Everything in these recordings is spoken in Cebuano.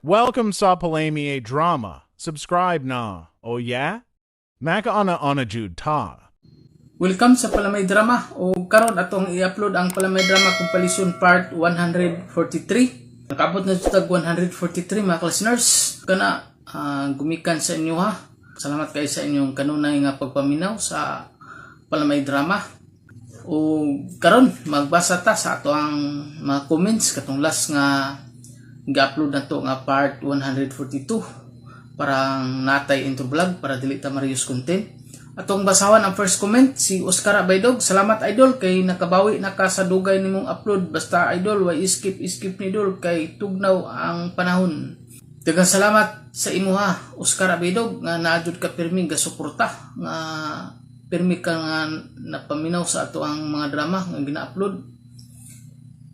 Welcome sa Palamay Drama. Subscribe na. Oh yeah? Makauna-una jud ta. Welcome sa Palamay Drama o karon atong i-upload ang Palamay Drama Compilation Part 143. Nakaabot na tag 143, mga listeners. Kana gumikan sa inyo ha. Salamat kay sa inyong kanunay nga pagpaminaw sa Palamay Drama. O karon magbasa ta sa ato ang mga comments katong last nga ga-upload na to nga part 142, parang natay intro vlog para dili ta ma-reuse content. Atong basawan ang first comment, si Oscar Abaydog. "Salamat, idol, kay nakabawi na ka sa dugay nimong upload. Basta, idol, way skip skip ni idol kay tugnaw ang panahon." Daghang salamat sa imuha, Oscar Abaydog, nga naa jud ka pirmi ga suporta, nga pirmi ka nga napaminaw sa ato ang mga drama nga gina-upload.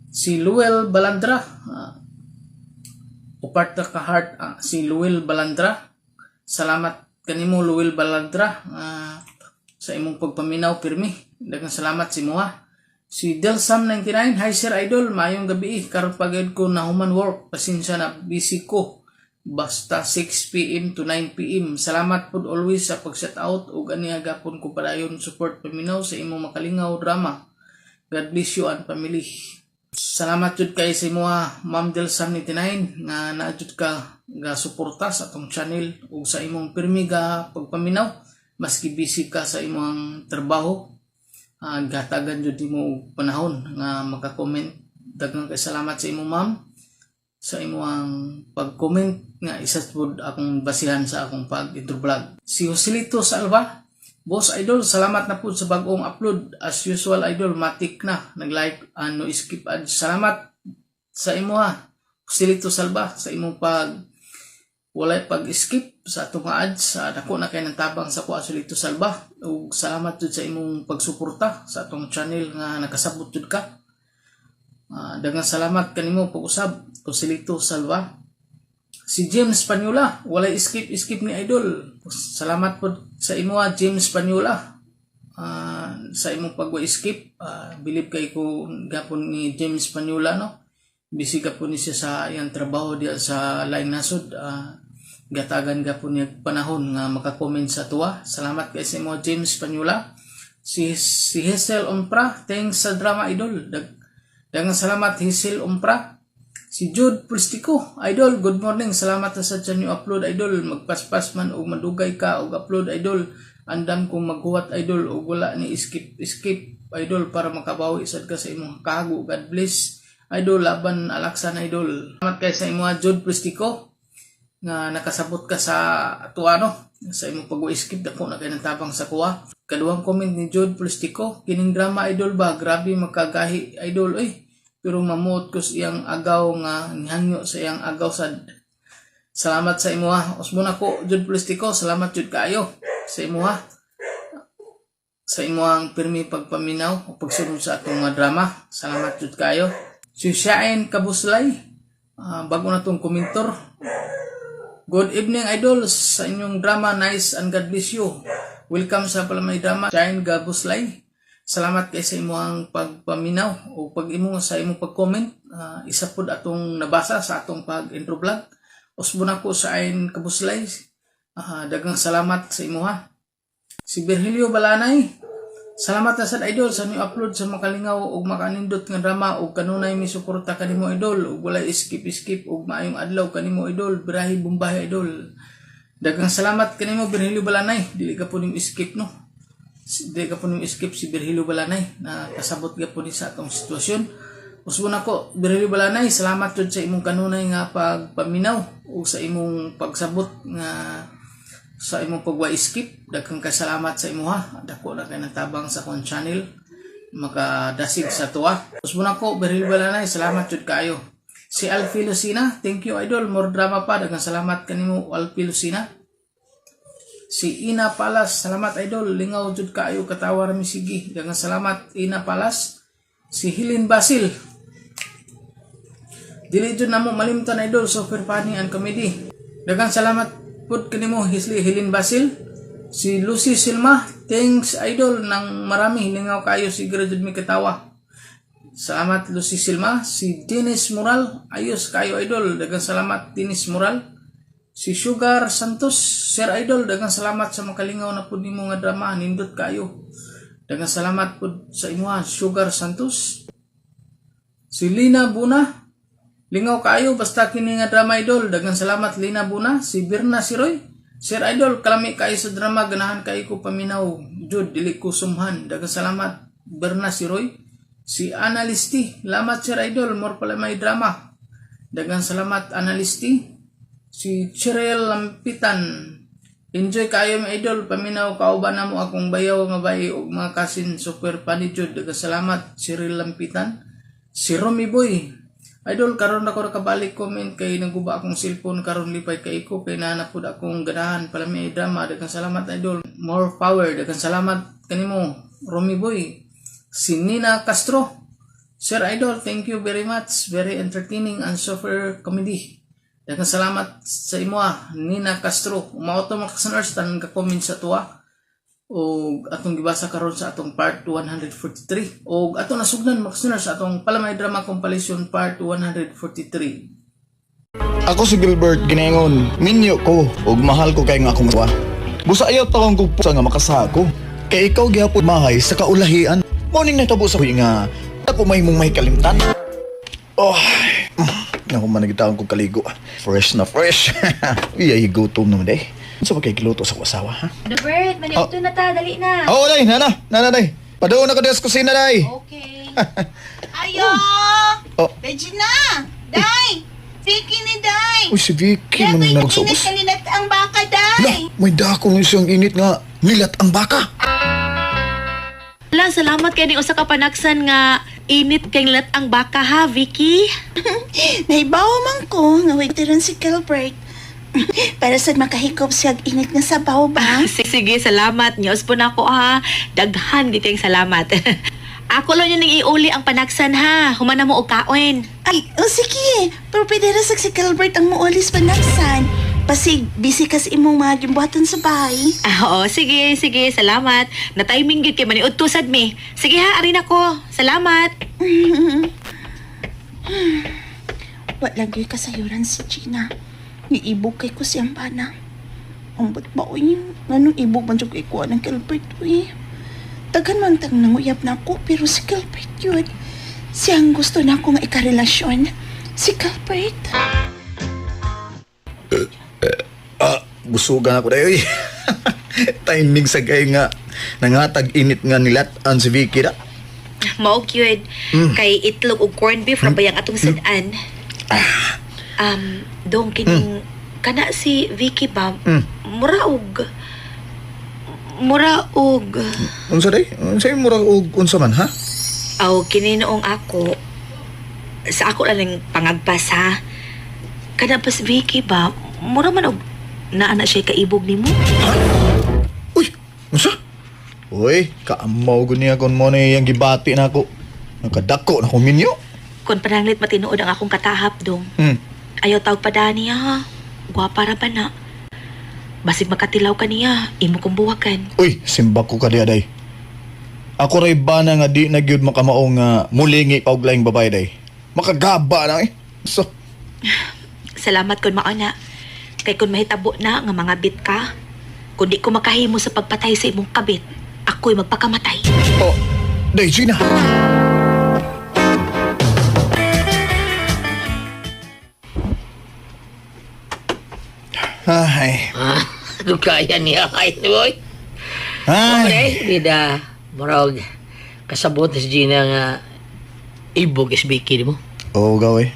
Si Luel Balandra, uparta ka heart, si Luel Balandra. Salamat kanimo, Luel Balandra, sa imong pagpaminaw pirmi. Daghang salamat sa imuha. Si Delsam 99, "Hi sir idol, maayong gabi. Karon pagid ko na human work. Pasensya na, busy ko. Basta 6 PM to 9 PM. Salamat pud always sa pag-shout out ug aniya gapon ko padayon support paminaw sa imong makalingaw drama. God bless you and family." Salamat jud kay sa imuha, Ma'am Delsam 99, nga naa jud ka ga suporta sa atong channel ug sa imong pirmi ga pagpaminaw maski busy ka sa imong trabaho. Gatagan jud nimo og panahon nga maka-comment. Daghang kay salamat sa imo, ma'am, sa imong pag-comment nga isa pud akong basihan sa akong pag-intro vlog. Si Joselito Salva, "Boss idol, salamat na po sa bagong upload. As usual, idol, matik na. Nag-like, ano, skip ads." Salamat sa imo ha, Joselito Salva, sa imong pag walay pag-skip sa atong mga ads. Sa dako na kay ng tabang sa kuha, Joselito Salva. Ug salamat jud sa imong pagsuporta sa atong channel nga nakasabot jud ka. Daghang salamat kanimo pag-usab, Joselito Salva. Si James Panula, "Walay skip skip ni idol." Salamat po sa imo ha, James Panula, sa imong pagwa skip. Believe kay ko gapon ni James Panula, no. Busy ka po ni siya sa iyang trabaho diya sa laing nasod. Gatagan gapon niya panahon nga maka-comment sa tuwa. Salamat kay sa imo, James Panula. Si Hazel Umpra, "Thanks sa drama, idol." Daghang salamat, Hazel Umpra. Si Jude Pristico, "Idol, good morning. Salamat sa sa new upload, idol. Magpaspas man og madugay ka og upload, idol. Andam kong maghuwat, idol, og wala ni skip skip, idol, para makabawi sad ka sa imong kahago. God bless, idol, laban Alaksan, idol." Salamat kay sa imo, Jude Pristico, nga nakasabot ka sa tuwa, no, sa imong pag-skip. Dako na kay ng tabang sa kuha. Kaduhang comment ni Jude Pristico, "Kining drama, idol ba, grabe makagahi, idol oy. Pero mamuot ko sa iyang agaw nga nihangyo sa iyang agaw sad." Salamat sa imuha. Usbon ako, Jude Pristico, salamat jud kaayo sa imuha. Sa imuhang pirmi pagpaminaw o pagsunod sa atong mga drama. Salamat jud kaayo. Si Shain Kabuslay, bago na tong komentor. "Good evening, idol, sa inyong drama, nice and God bless you." Welcome sa Palamay Drama, Shain Kabuslay. Salamat kay sa imong pagpaminaw o pag imo sa imong pag-comment. Isa pud atong nabasa sa atong pag-intro vlog. Usbon ako sa Ain Kabuslay. Daghang salamat sa imuha. Si Virgilio Balanay, "Salamat na sad, idol, sa new upload sa makalingaw ug makanindot nga drama ug kanunay mi suporta kanimo, idol, ug walay skip skip ug maayong adlaw kanimo, idol. Birahi bombahe, idol." Daghang salamat kanimo, Virgilio Balanay. Dili ka po nim skip, no. Dili ka po nim skip si Virgilio Balanay na kasabot ka po ni sa atong sitwasyon. Usbon ako, Virgilio Balanay, salamat jud sa imong kanunay nga pagpaminaw ug sa imong pagsabot nga sa imong pagwa skip. Daghang kasalamat sa imuha. Dako na kay tabang sa akong channel makadasig sa tuwa. Usbon ako, Virgilio Balanay, salamat jud kaayo. Si Alfie Lucina, "Thank you, idol, more drama pa." Daghang salamat kanimo, Alfie Lucina. Si Ina Palas, "Salamat, idol, lingaw jud kaayo, katawa ra mi sige." Daghang salamat, Ina Palas. Si Hilin Basil, "Dili jud namo malimtan, idol, super funny and comedy." Daghang salamat pud kanimo, Hisli Hilin Basil. Si Lucy Silma, "Thanks, idol, nang marami, lingaw kayo, siguro jud mi katawa." Salamat, Lucy Silma. Si Dennis Mural, ayos kayo, idol. Daghang salamat, Dennis Mural. Si Sugar Santos, Sir Idol, daghang salamat sa makalingaw na pud nimo nga drama, nindot kayo. Daghang salamat pud sa imuha, Sugar Santos. Si Lina Buna, lingaw kayo basta kini nga drama, idol. Daghang salamat, Lina Buna. Si Birna Siroy, Sir Idol, kalami kayo sa drama, ganahan kayo ko paminaw. Jud, dili ko sumhan. Daghang salamat, Birna Siroy. Si Analisti, lamat Sir Idol, more pala may drama. Daghang salamat, Analisti. Si Cheryl Lampitan. Enjoy kayo mga idol. Paminaw kauban na mo akong bayaw nga bayi og mga kasin, super funny jud. Daghang salamat, Cheryl Lampitan. Si Romy Boy. Idol, karon ako nakabalik comment kay naguba akong cellphone karon, lipay kay ko kay naa pud akong ganahan palami drama. Daghang salamat, idol. More power. Daghang salamat kanimo, Romy Boy. Si Nina Castro. Sir Idol, thank you very much. Very entertaining and super comedy. Daghang salamat sa imo ah, Nina Castro. Mao to, mga kasuners, tanan ka comment sa tuwa o atong gibasa karon sa atong part 143 o ato nasugdan, mga kasuners, sa atong Palamay Drama Compilation part 143. Ako si Gilbert Ginengon, minyo ko ug mahal ko kay nga akong asawa. Busa ayaw tawang ko sa nga makasako. Kay ikaw gihapon mahay sa kaulahian. Morning na tabo sa huy nga ako may mong may kalimtan. Oh, naku man nagitaon kong kaligo. Fresh na fresh. Uy, ay gutom naman day. Unsa ba kay giluto sa akong asawa ha? Robert, maniudto na ta, dali na. Oo, day, nana, nana day. Paduon na ko des kusina day. Okay. Ayo! Oh. Regina! Day! Vicky ni Day! Uy, si Vicky man Day, nang init nagsaubos. kalinat ang baka, La, Day! may dako ng siyang init nga nilat ang baka. Ala, salamat kay ning usa ka panaksan nga init kay lat ang baka ha, Vicky. Nahibaw man ko nga wait ron si Gilbert. Para sa makahikop siya og init nga sabaw ba? Sige, salamat. Nios po na ako ha. Daghan gid kayong salamat. Ako lang yun ning iuli ang panaksan ha. Humana mo og kaon. Ay, oh, sige. Pero pwede ra sa si Gilbert ang muulis panaksan. Pasig, busy kas imong mga gimbuhatan sa bahay. Ah, oo, sige, sige, salamat. Na timing gid kay maniudto sad mi. Sige ha, arin ako. Salamat. Wa lagi kasayuran si Gina. Niibog kay ko siyang bana. Ang ba't ba uy? Anong ibog man jud ko ikuha ng Gilbert uy? Daghan man tang nanguyab na ako pero si Gilbert yun. Siyang gusto na ako nga ikarelasyon. Si Gilbert. Ah, busugan ako dayo. Uy. Timing sa kay nga nangatag init nga nilat-an si Vicky da. Mao gyud kay itlog ug corned beef ra bayang atong sad-an. Dong kining kana si Vicky ba? Mura og mura og Unsa day? Unsa yung murag og unsa man ha? Aw, kini noong ako sa ako lang ning pangagpas ha. Kana pa si Vicky ba? Mura man og naa na siya kaibog nimo. Uy, unsa? Uy, kaamaw gud niya kon mo na iyang gibati na ako. Nakadako na ko minyo. Kon pananglit matinuod ang akong katahap dong. Ayaw tawag pa niya ha. Gwapa ra ba na? Basig makatilaw ka niya, imo kong buwakan. Uy, simbak ko ka di aday. Ako ray bana nga di na gyud makamao nga mulingi pa og laing babae day. Makagaba na eh. So, Salamat kun mao na. Kay kun mahitabo na nga mga bit ka, kun di ko makahimo sa pagpatay sa imong kabit, ako'y magpakamatay. Oh, day Gina. Ay. Ah, kaya niya ay boy. Ay. Okay, bida murag kasabot si Gina nga ibog is Vicky mo. Oo, gaw eh.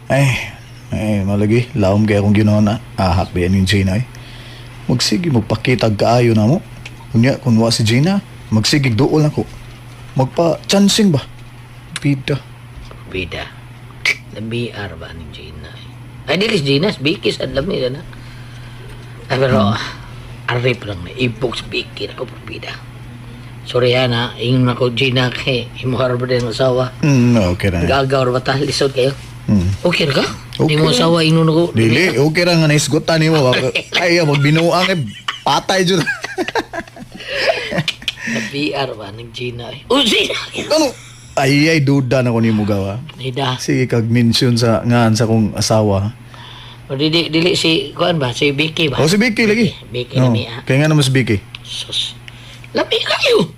Ay, ay, malagi. Laom kaya akong ginawa na. Ahak ba yan yung Gina eh. Magsige, magpakita kaayo na mo. Kunya, kung wa si Gina, magsigig duol ako. Magpa-chancing ba? Bida. Bida. Lamiar ba ni Gina? Eh? Ay dili si Gina, si Vicky sa lami na. Ay pero arip lang na ibog si Vicky na ko bida. Sorry ha na, ingon ako Gina kay imo ba din ang asawa. Okay na. Gagaw ra ba ta lisod kayo? Okay ra ka? Okay Di mo ra. asawa ingon ako. Dili, okay ra nga naisgutan nimo. Ay, magbinuang eh. Patay dyan. Na VR ba ni Gina? Eh. Oh, Gina! Ano? Ay, ay, duda na ko nimo gawa. Ida. Sige kag mention sa ngan sa kong asawa. O dili dili si kuan ba si Vicky ba? O si Vicky lagi. Vicky Oh, na miya. Kaya nga naman si Vicky. Sus. Lami kayo.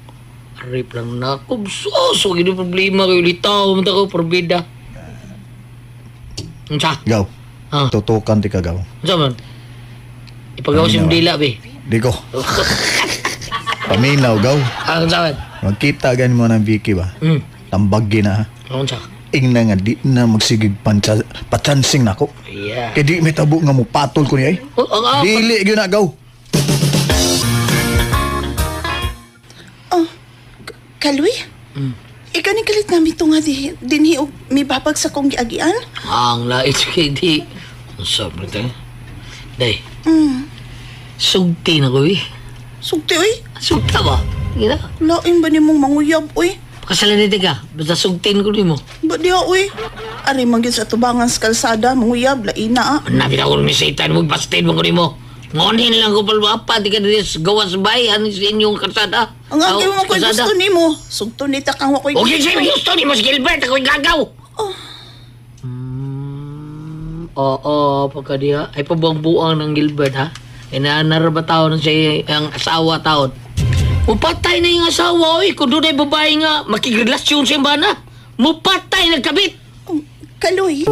Arip lang na ako. Sus, huwag yun problema kayo. Litaw, man ko, porbida. Unsa? Gaw. Ah. Tutukan ti ka gaw. Unsa man? Ipagawa si Dila, be. Di ko. Paminaw gaw. Ah, unsa man? Magkita gani mo ng Vicky ba? Tambagin na ha. Unsa? Ingna nga di na magsigig pancha, pachansing nako. Yeah. Kay di may tabo nga mo patol ko niya ay. Oh, ang ah, Dili gyud na gaw. Oh, Kaloy? Ikaw ni kalit namin ito nga di, dinhi og may babag sa kong giagian. Ang lait kay di. Unsa man tayo? Day. Sugti na ko, eh. Sugti, oy. Sugta ba? Gina. Lain ba nimong manguyab, oy? Kasalanan ka. Basta sugtin ko nimo. Ba diha, oy? Ari man gyud sa tubangan sa kalsada, manguyab, laina, ah. Nabi na ko misita mo, bastin mo ko nimo. Ngonin lang ko palwapa, di ka diri sa gawas bay, ano sa inyong kalsada. Ang agi mo ko'y kalsada. gusto nimo. Sugto ni ta kang wako'y O yun sa'yo gusto ni Mas Gilbert, ako'y gagaw. Oh. Oo, pagka diha, ay pabuang-buang ng Gilbert ha. Inaanar ba tao ng siya ang asawa taon? Mupatay na yung asawa, oy. Kung doon ay babae nga, makigrelasyon siya ba na? Mupatay nagkabit! Oh, Kaloy,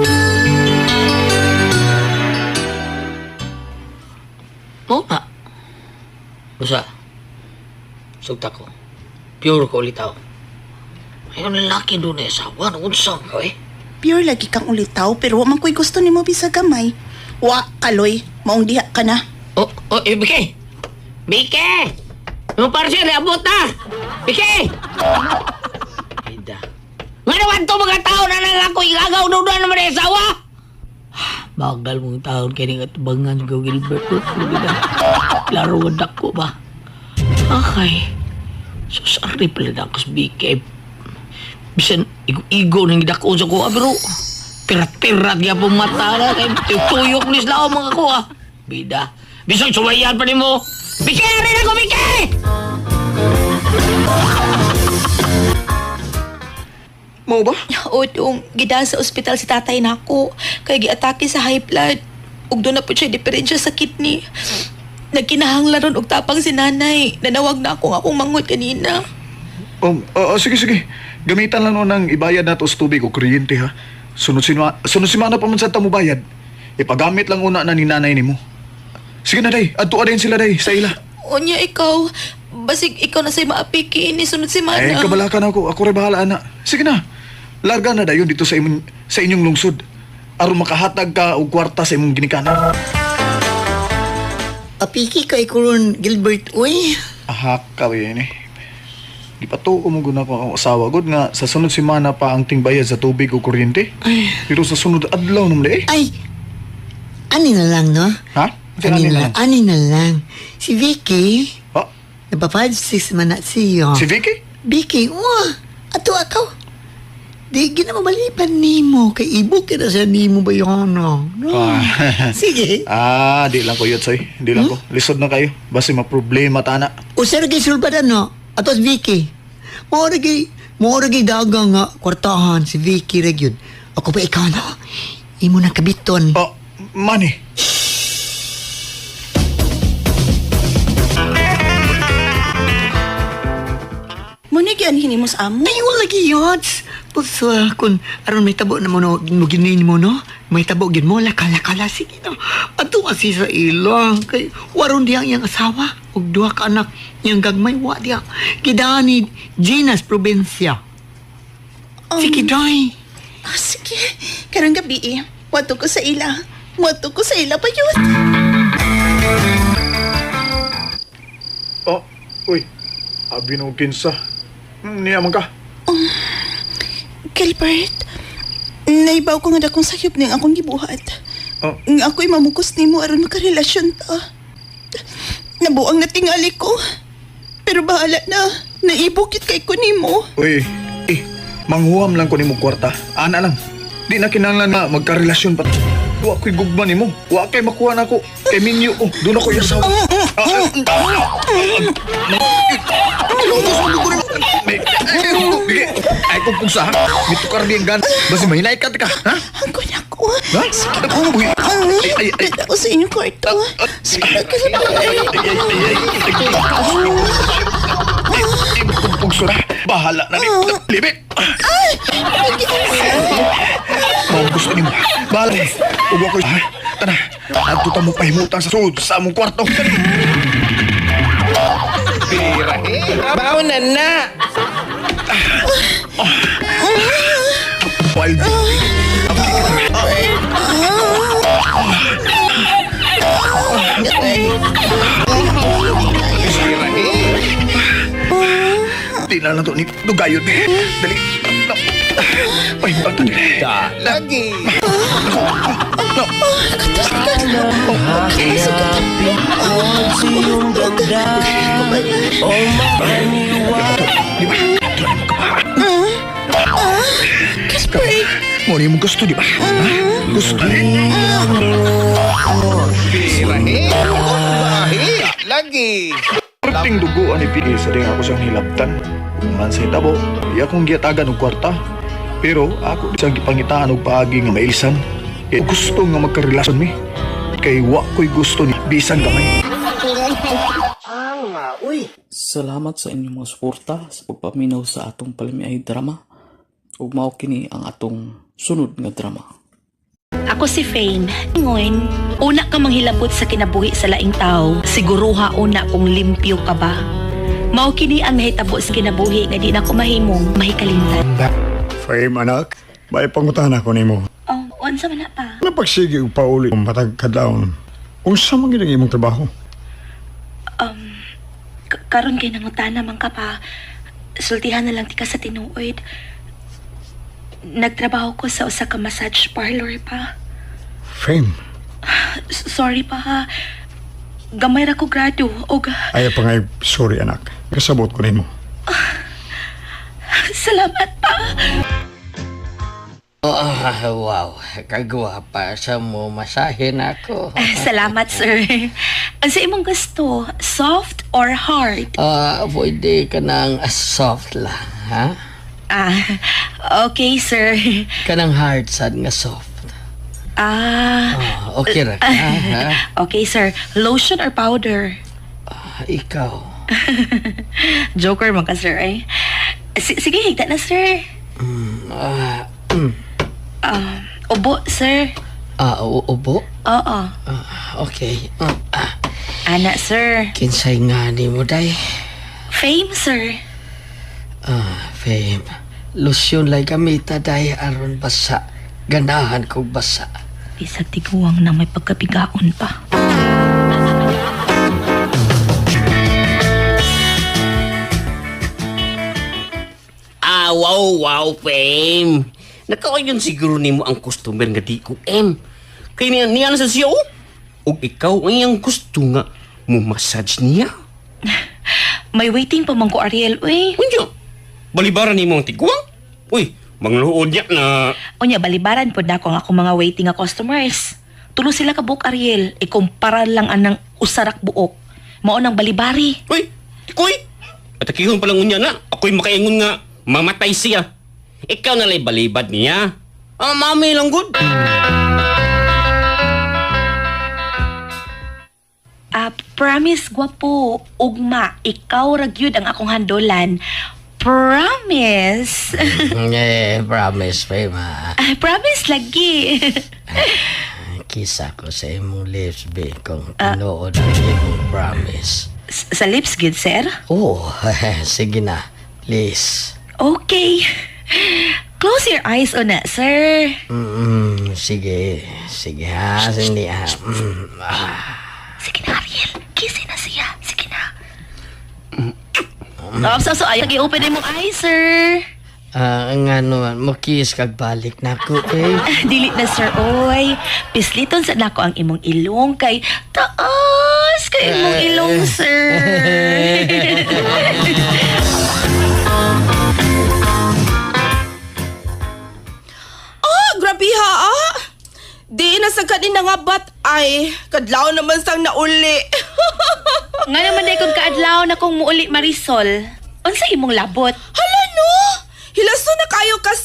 Oo nga. Basta, sugta ko. Pure ko ulit ako. Ayun, lalaki doon na asawa. Naunsang ko eh. pure lagi kang ulitaw pero wa man ko'y gusto nimo bisag gamay. Wa, Kaloy, maong diha ka na. Oh, oh, eh, Bike! Bike! Yung parcel, abot na! Bike! Ida. Nga naman to mga tao na nalako, igagaw doon na naman ang asawa! Bagal mong taon kaya nga tubangan ko, Gilbert. Laro nga dako ba? Okay. So, sorry pala na ako sa BK. Bisan, igo-igo nang gidako sa kuha, pero pirat-pirat nga pong mata na. Kay tuyok ni sila ako mga kuha. Bida. Bisan, suwayan pa ni mo. BK, rin ako, BK! Mao ba? O dong, gidaan sa ospital si tatay nako. Kay giatake sa high blood. Ug doon na po siya diferensya sa kidney. Nagkinahanglan ron og tapang si nanay. Nanawag na ako nga akong manghod kanina. Oh, oh, oh, sige sige. Gamitan lang nun ang ibayad nato sa tubig o kuryente ha. Sunod sima, sunod simana pa man sa tamo bayad. Ipagamit lang una na ni nanay nimo. Sige na day, adto din sila day sa ila. Unya ikaw, basig ikaw na say maapiki ini sunod si Ay, mana. kabala ka na ako. Ako rin bahala na. Sige na. Larga na dayon dito sa imong sa inyong lungsod. Aron makahatag ka og kwarta sa imong ginikanan. Apiki kay kuron Gilbert uy. Aha, kawi ni. Gipatuo mo gud ako akong asawa gud nga sa sunod semana pa ang tingbayad sa tubig o kuryente. Pero sa sunod adlaw naman eh. Ay. Ani na lang no? Ha? Ani na lang. Ani na lang. Si Vicky, Ha? napa 5-6 man na siya. Si Vicky? Vicky, wah, ato akaw. Di gina mabalipan nimo kay ibog ka na siya nimo ba yun no? No. Ah. Sige. Ah, di lang ko yun, soy. Di lang ko. Lisod na kayo. Basta maproblema tana. Usa ra kay sulbadan no. Ato si Vicky. Mao ra kay mao ra kay dagang nga kwartahan si Vicky ra gyud. Ako pa ikaw no. Imo na kabiton. Oh, money. Muna gianhin nimo sa amo. Ay, wala lagi yots. Basta kung aron may tabo na mo no, mo ginin mo no, may tabo gin mo, lakala-kala, sige no. Ato kasi sa ilang, kay waron diyang iyang asawa, ug duha ka anak, iyang gagmay, wa diya. Gidaan ni Gina's probinsya. Sige, day. Ah, sige. Karong gabi eh. Wato ko sa ila. Wato ko sa ila pa yun. Oh, uy. Abi no kinsa. Niya man ka. Gilbert, naibaw ko nga dakong sayop ning akong gibuhat. Oh. Nga ako'y mamukos nimo aron makarelasyon ta. Nabuang na tingali ko. Pero bahala na. Naibukit kay ko nimo. Uy, eh, manghuam lang ko nimo kwarta. Ana lang. Di na kinahanglan na magkarelasyon pa. Wa ko'y gugma nimo. Wa kay makuha na ako. Kay minyo oh, doon ako yasaw. Ay, kung pugsa, ha? Mitukar di ang gan. Basta mahinay ka, ka, ha? Hanggon ako. Ha? Sige na. Uy, ay, ay, ay. Dito ako sa inyong kwarto. Sige na, Gilbert. Ay, ay, ay, ay. Ay, kung pugso na, bahala na ni. Libit! Mao gusto nimo. Bahala eh. Ug ako, ha? Tana, adto ta mo pahimutan sa sud sa among kwarto. Baon na na! Wild. Di na lang to ni Dugayon. Dali. No. Pahimutan ta dili. Lagi. Di ba? Ito na mo ka Gilbert. Mo ni mo gusto, di ba? Ha? Gusto. Lagi. Perting dugo ani pili sa ding ako siyang hilabtan. Kung man sa hitabo, iya akong giyatagan og kwarta. Pero ako di siyang gipangitaan og paagi nga mailisan. Kay gusto nga magkarelasyon mi. Kay wa ko'y gusto ni bisan gamay. Salamat sa inyong mga suporta sa pagpaminaw sa atong palamiay drama. Ug mao kini ang atong sunod nga drama. Ako si Fame. Ngon, una ka manghilabot sa kinabuhi sa laing tao, siguruha una kung limpyo ka ba. Mao kini ang nahitabo sa kinabuhi nga di na ko mahimong mahikalimtan. Fame, anak. May pangutahan ako nimo. Oh, unsa man na pa? Napagsige og pauli ang matag kadlawon. Unsa man gid ang imong trabaho? Karon kay nangutana man ka pa. Sultihan na lang tika sa tinuod. Nagtrabaho ko sa usa ka massage parlor pa. Fame, Sorry pa ha. Gamay ra ko grado og ay pa ngay sorry anak. Kasabot ko nimo. salamat pa. Oh, wow, kagwapa sa mo masahin ako. Salamat, sir. Ang sa imong gusto, soft or hard? Ah, pwede ka ng soft lang, ha? Ah, okay, sir. Kanang hard sad nga soft. Ah, Ah, okay ra ka, ha? okay, sir. Lotion or powder? Ah, ikaw. Joker man ka, sir, eh. Sige, higta na, sir. Ah, Ah, ubo, sir. ah, ubo? Oo. Ah, okay. Ah, Ana, sir. kinsay nga ni mo, day? Fame, sir. Ah, fame. Lotion lay gamita, day, aron basa. Ganahan kog basa. Bisag tiguang na may pagkabigaon pa. Ah, wow, wow, fame. Nakauyon siguro nimo ang customer nga di ko M. Kay niya niya na sa siya, oh. Ug ikaw ang iyang gusto nga mo massage niya. May waiting pa man ko, Ariel, uy. Unya, balibaran nimo ang tiguang. Uy, mangluod niya na. Unya, balibaran po na ako ang akong mga waiting nga customers. Tulo sila ka buok, Ariel. Ikumpara lang anang usarak buok. Mao nang balibari. Uy, tikoy. At akihon pa lang unya na. Ako'y makaingon nga mamatay siya. Ikaw na lay balibad niya. Ah, mami lang good. Ah, promise, gwapo. Ugma, ikaw ra gyud ang akong handulan. Promise. Eh, promise, fame, ha? Ah, promise lagi. Kisa ko sa imong lips, be, kung tinuod ang imong promise. Sa lips gyud, sir? Oh, sige na. Please. Okay. Close your eyes una, sir. Sige. Sige ha. Hindi ha. Ah. Sige na, Ariel. Kiss na siya. Sige na. Oh, so, so, ayaw i-open na imong eyes, sir. Ah, nga naman, mo kiss kag balik na ko, eh. Dili na, sir. Oy, pisliton sa nako ang imong ilong kay taas kay imong ilong, sir. Ah, grabe ha ah. Di na sa kanina nga bat ay kadlaw naman sang nauli. Nga naman day kung kaadlaw na kung muuli Marisol. Unsa imong labot? Hala no.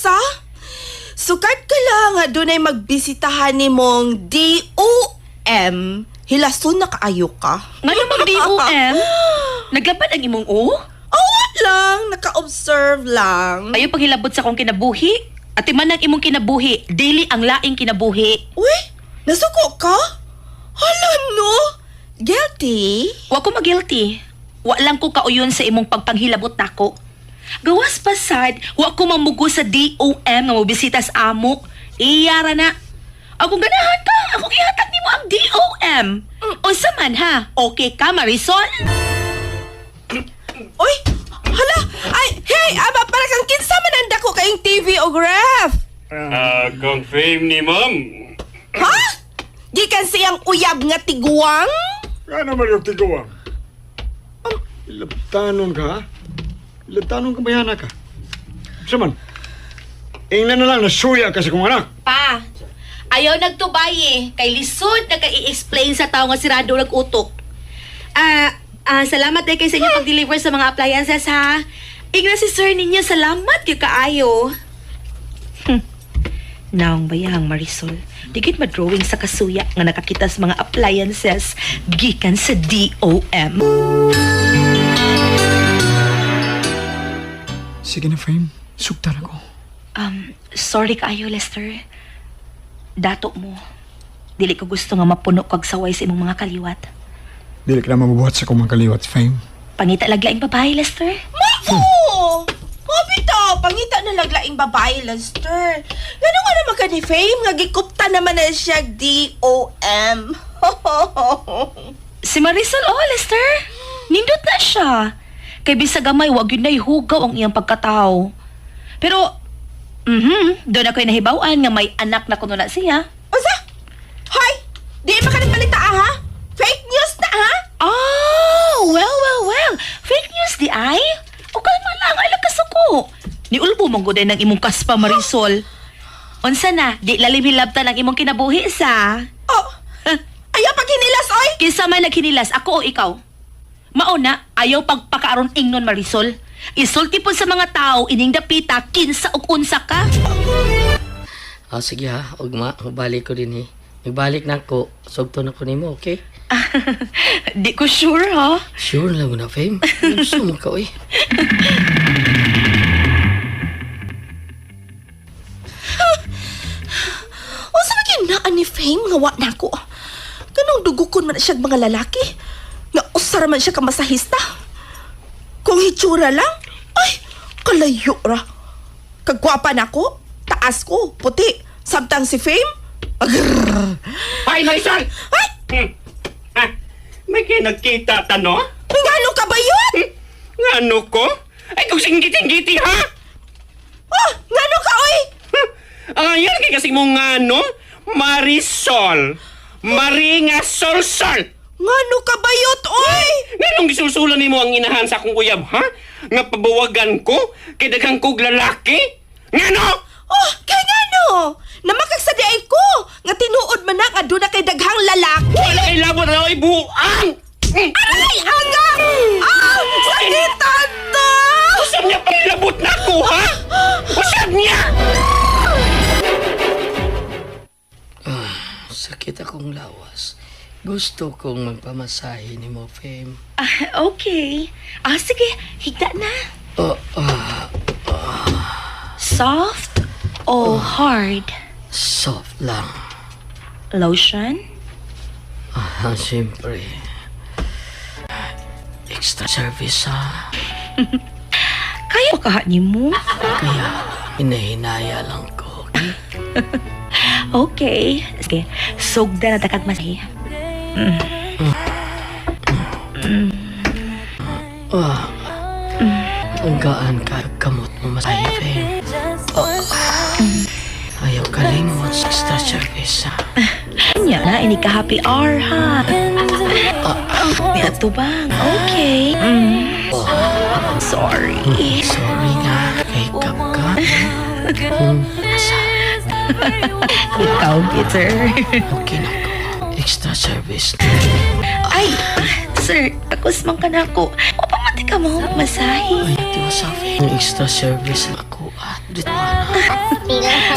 Unsa? Sukad ka lang nga dunay magbisitahan nimong DOM. Hilason na kaayo ka. Ngano mag DOM? Naglabad ang imong O? Oh, lang, naka-observe lang. Ayaw paghilabot sa akong kinabuhi. Ati man ang imong kinabuhi, dili ang laing kinabuhi. Uy, nasuko ka? Hala no? Guilty? Wa ko magilty. Wa lang ko kauyon sa imong pagpanghilabot nako. Gawas pasad, wa ko mamugo sa DOM nga mobisita sa amo. Iyara na. Akong ganahan ka, akong ihatag nimo ang DOM. Unsa man ha? Okay ka, Marisol? Uy, hala! Ay, hey, aba, para kang kinsa man ang dako kayong TV o ref? Confirm ni ma'am. Ha? Gikan siyang uyab nga tiguang? Ano man yung tiguang? Ilabtanon ka, ha? Ilabtanon ka bayana ka. Saman, ingnan na lang nasuya ka sa kong anak. Pa, ayaw nagtubay eh. Kay lisod na kay i-explain sa tao nga sirado nag utok. Salamat eh kay sa inyo pag-deliver sa mga appliances ha. Igna si sir ninyo, salamat kay kaayo. Naong bayang Marisol, digit madrawing sa kasuya nga nakakita sa mga appliances gikan sa DOM. Sige na, Fame. Sugtan ako. Sorry kaayo, Lester. Dato mo. Dili ko gusto nga mapuno kag saway sa imong mga kaliwat. Dili ka na mabubuhat sa kong mga kaliwat, Fame. Pangita laglaing babae, Lester. Mako! Mabito, pangita na laglaing babae, Lester. Gano nga naman ka ni Fame, nga gikupta naman na siya DOM. Si Marisol, oh, Lester. Nindot na siya. Kay bisag gamay, wag yun na'y hugaw ang iyang pagkatao. Pero, doon ako'y nahibawan nga may anak na kuno na siya. Unsa? Hoy! Di man ka nagbalita, ah, ha? Fake news na, ha? Oh, well, well, well. Fake news di ay? O kalma lang, ay lang kasuko. Ni ulbo mong guday ng imong kaspa, Marisol. Unsa na, di lalim hilabtan ang imong kinabuhi sa. Oh, ayaw pag hinilas, oy! Kinsa man naghinilas, ako o ikaw? Mauna, ayaw pagpakaaron ingnon Marisol. Isulti po sa mga tao ining dapita kinsa ug unsa ka. Ah, sige ha, ugma, balik ko din eh. Nagbalik na ako, sugto na ko nimo, okay? Di ko sure ha. Sure lang na, Fame. Gusto mo ka, oy. Unsa man kinaan ni Fame nga wa nako? Ganong dugukon man siya mga lalaki. Nga usara man siya ka masahista. Kung hitsura lang, ay, kalayo ra. Kagwapa nako, taas ko, puti. Samtang si Fame, agrrr. Ay, Marisol! Ay, Ah, may kinagkita ta, no? ngano ka ba yun? Ngano ko? Ay, kung singgiti-nggiti, ha? Oh, ngano ka, oy? Ang ayan kay kasi mo ngano? Marisol! Maringa Solsol! Ngano ka ba yun, oy? Nganong gisulsulan nimo ang inahan sa akong uyab, ha? Nga pabawagan ko? Kay daghang kog lalaki? Ngano? Oh, kay ngano? Namakagsa di ay ko, nga tinuod man na nga doon na kay daghang lalaki. Wala kay labot na oy buang! Aray, aga! Ah, sakitan to! Usab niya pagilabot na ako, ha? Usab niya! Sakit akong lawas. Gusto kong magpamasahe ni mo, Fame. Ah, okay. Ah, sige, higda na. Oh, ah, Soft o hard? Soft lang. Lotion? Ah, siyempre. Extra service, ha? Kaya ka ni mo? Kaya, hinahinaya lang ko, okay? Okay. Sige, sugda na takag masahe. Ah, ang gaan ka, kamot mo masahe, Fame. Oh, ayaw kalimot sa extra service, ha? Nya na, ini ka happy hour, ha? May atubang. Okay. Sorry. Sorry nga, kay kap ka. Nasa, Ikaw, Peter. okay na ko. Extra service. Ay, sir, takos man ka na ako. O, pamati ka mo, masahe. Ay, tiwa sa Fame. Ang extra service ako.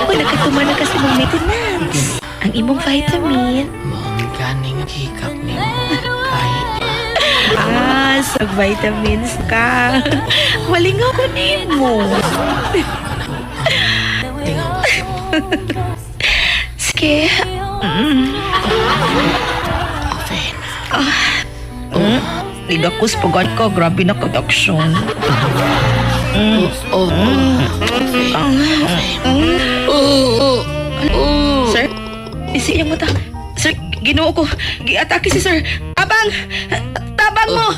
Uy, nakatuman na kasi mong maintenance. Ang imong vitamin. Mong ganing hikap nimo kahit Ah, sa vitamins ka. Malingaw ko nimo. Sige. Ah. Ligakus pagod ko. Grabe na kag-aksyon. Oh, Sir, isi iyang mata. Sir, ginoo ko. Giatake si sir. Tabang! Tabang mo!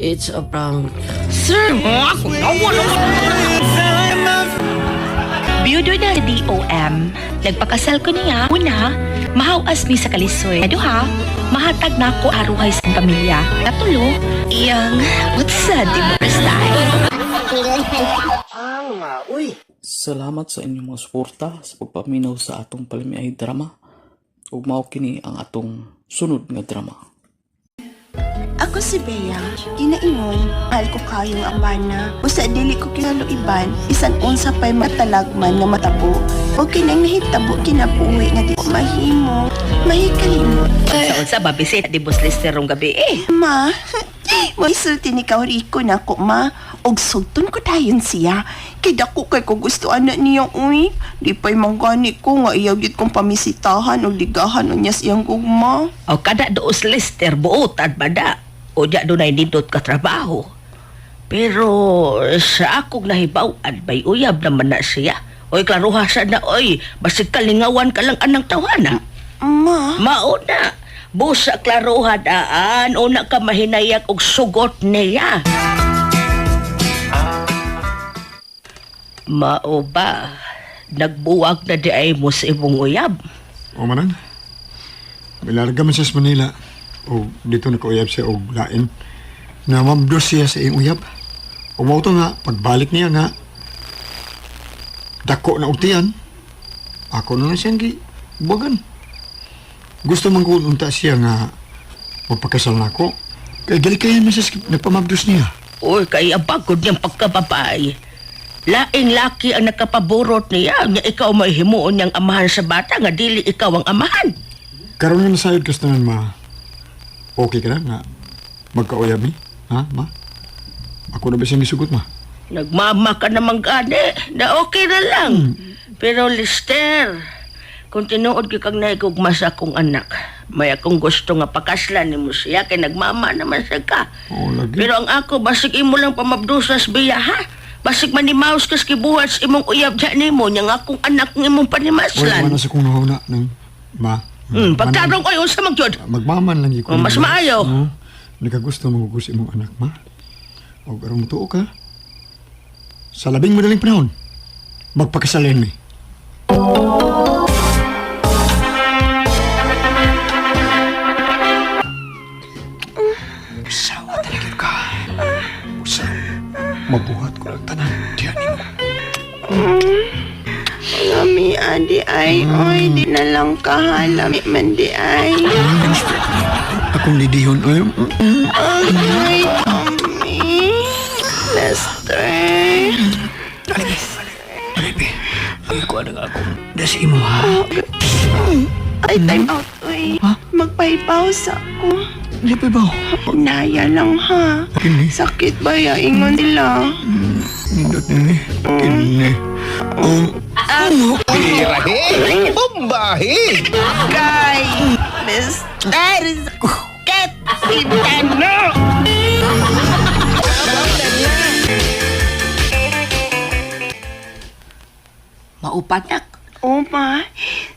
It's a prank. Sir, ako Biyudo na sa DOM. Nagpakasal ko niya. Una, mahawas mi sa kalisoy. Duha, mahatag na ako aruhay sa pamilya. Katulo, iyang utsa divorce tayo. Salamat sa inyong mga suporta sa pagpaminaw sa atong palamiay drama. Ug mao kini ang atong sunod nga drama. Ako si Bea, ginaingon, mahal ko kayong ambana. Usa dili ko kinaluiban, isan unsa pa'y matalagman nga matabo. O kinang nahitabo kinabuhi nga di ko mahimo, mahikalimot. Sa unsa ba bisit di Boss Lester rong gabi eh. Ma, maisulti ni ka Rico na ko ma. Og sulton ko dayon siya. Kay dako kay ko gusto ana niya uy. Di pa'y manggani ko nga iya gyud kong pamisitahan o ligahan unya siyang gugma. O kada doos Lester buotan ba da? O diya dunay nindot ka trabaho. Pero sa akong nahibaw-an may uyab naman na siya. Oy, klaruha sa na, oy, basig kalingawan ka lang anang tawana. Ma, Mauna, busa klaruha daan, una ka mahinayak og sugot niya. Mao ba, nagbuwag na di ay mo sa imong uyab. O manang, milarga man siya sa Manila. O dito nakauyab siya og lain. Na mabdos siya sa iyong uyab. O mao to nga, pagbalik niya nga, dako na og tiyan. Ako na lang siyang gibuwagan. Gusto man ko unta siya nga magpakasal na ako. Kay galikayan man siya sa nagpamabdos niya. Uy, kay ang pagod niyang pagkababae. Laing laki ang nakapaborot niya, nga ikaw may himuon niyang amahan sa bata, nga dili ikaw ang amahan. Karon nga nasayod ka sa tanan, ma. Okay ka na nga magkauyab ni? Ha, ma? Ako na ba siyang gisugot, ma? Nagmama ka naman gani, na okay na lang. Pero Lister, kung tinuod gyud kang naigugma sa akong anak, may akong gusto nga pakaslan nimo siya kay nagmama naman siya ka. Oo, lagi. Pero ang ako, basig imo lang pamabdusas biya ha. Basig manimaos kas kibuhat sa imong uyab diya nimo, nya nga akong anak ng imong Wala panimaslan. man na sa kong nahuna ng ma. Pagtarong oy unsa man gyud? Magmaman lang gyud ko. Oh, mas maayo. Oo. Nakagusto magugos imong anak, ma. Og aron mutuo ka. Sa labing madaling panahon, magpakasalin mi. Sawa talaga ka. Usa, mabuhat ko lang tanan. Diyan nimo. Lami adi ay, oy, di na lang kahalami man di ay. Akong lidihon ay. Ay, Tommy. Lester. Ay, ko na nga akong dasi mo ha. Ay, time out, oy. Magpaipaw sa ako. Di pa ba? Naya lang ha. Kini. Sakit ba ya? Ingon nila. Nindot nini. Kini. Tirahe! Bombahe! Kay, Lester. Ket, sintano. Maupanak. Oh, ma.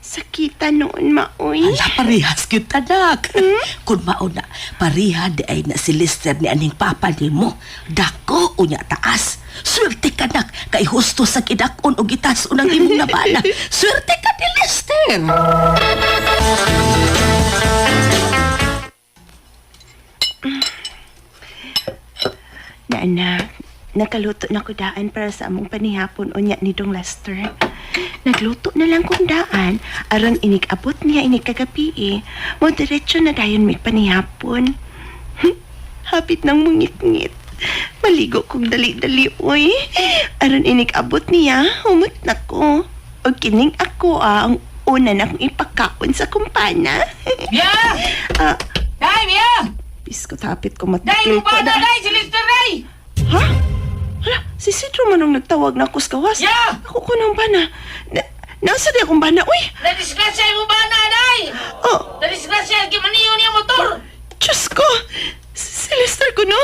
Sakita noon, ma, oy. Ala, parehas kita, nak. Kung mauna, pareha di ay na si Lester ni aning papa ni mo. Dako, unya taas. Swerte ka, nak. Kay husto sa kidakon o gitas unang imong nabala. Swerte ka ni Lester. Nana, nakaluto na ko daan para sa among panihapon unya ni Dong Lester. Nagluto na lang kong daan aron inig-abot niya inig kagabi eh. Mo diretso na dayon may panihapon. Hapit ng mungit-ngit. Maligo kong dali-dali, uy. Aron inig abot niya, humot na ko. O kining ako ah, ang una na akong ipakaon sa kumpana. Bia! Ah, Day, Bia! Bisko tapit ko Day, matakil ko mubana, na. day! Si Lester, day! Ha? Hala, si Sidro man ang nagtawag na ako sa kawas. Ya! Ako ko nang bana. Na, nasa di akong bana, uy! Nadisgrasya yung mubana, day! Oh, Nadisgrasya, gimaniyo niya motor! Diyos ko! Si Lester ko, no?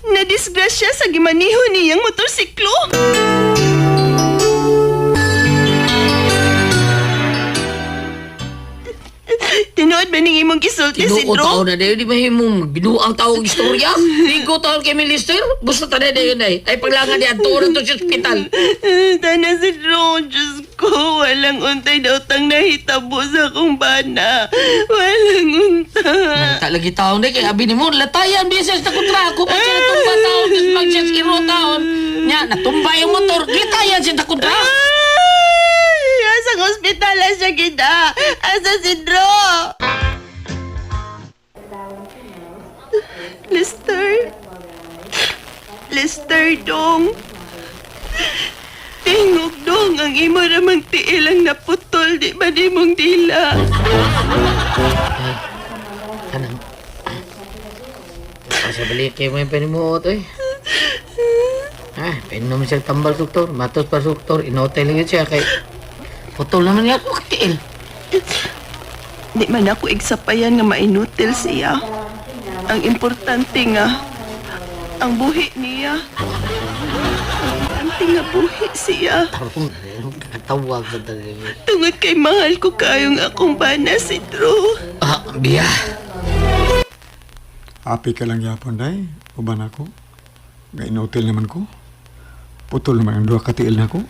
Nadisgrasya sa gimaniho niyang motorsiklo. Tinuod ba ning imong gisulti si Tinuod Drew? taon na dayon, di ba himong binuang tao ang istorya? Ligo taon kay mi Lester, gusto ta na dayon ay. Ay paglangan niya, tuon na to sa ospital. Tana si Drew, Diyos ko, walang untay na utang nahitabo sa akong bana. Walang untay. Nagta lagi taon na kay abi nimo latayan bises na kontra ako pa siya natumba taon tapos mag siya iro taon. Nya natumba yung motor, litayan siya na kontra. Ay, asang ospital siya kita? Asa si Drew? Lester? Lester dong. Tingog dong, ang imo ramang tiil ang naputol, di ba di mong dila? Kanang Sa balik kay mo yung panimuot oy. Ah, painom siya tambal doktor, matos pa doktor, inotel lang yun siya kay putol naman niya ako tiil. Di man ako igsapayan nga mainutil siya. Ang importante nga, ang buhi niya. Ang importante nga buhi siya. Tarong katawag sa talaga. Tungod kay mahal ko kayong akong bana si Drew. Ah, biya. Api ka lang yapon, day. Uban ako. Nga inutil naman ko. Putol naman ang duha ka tiil nako.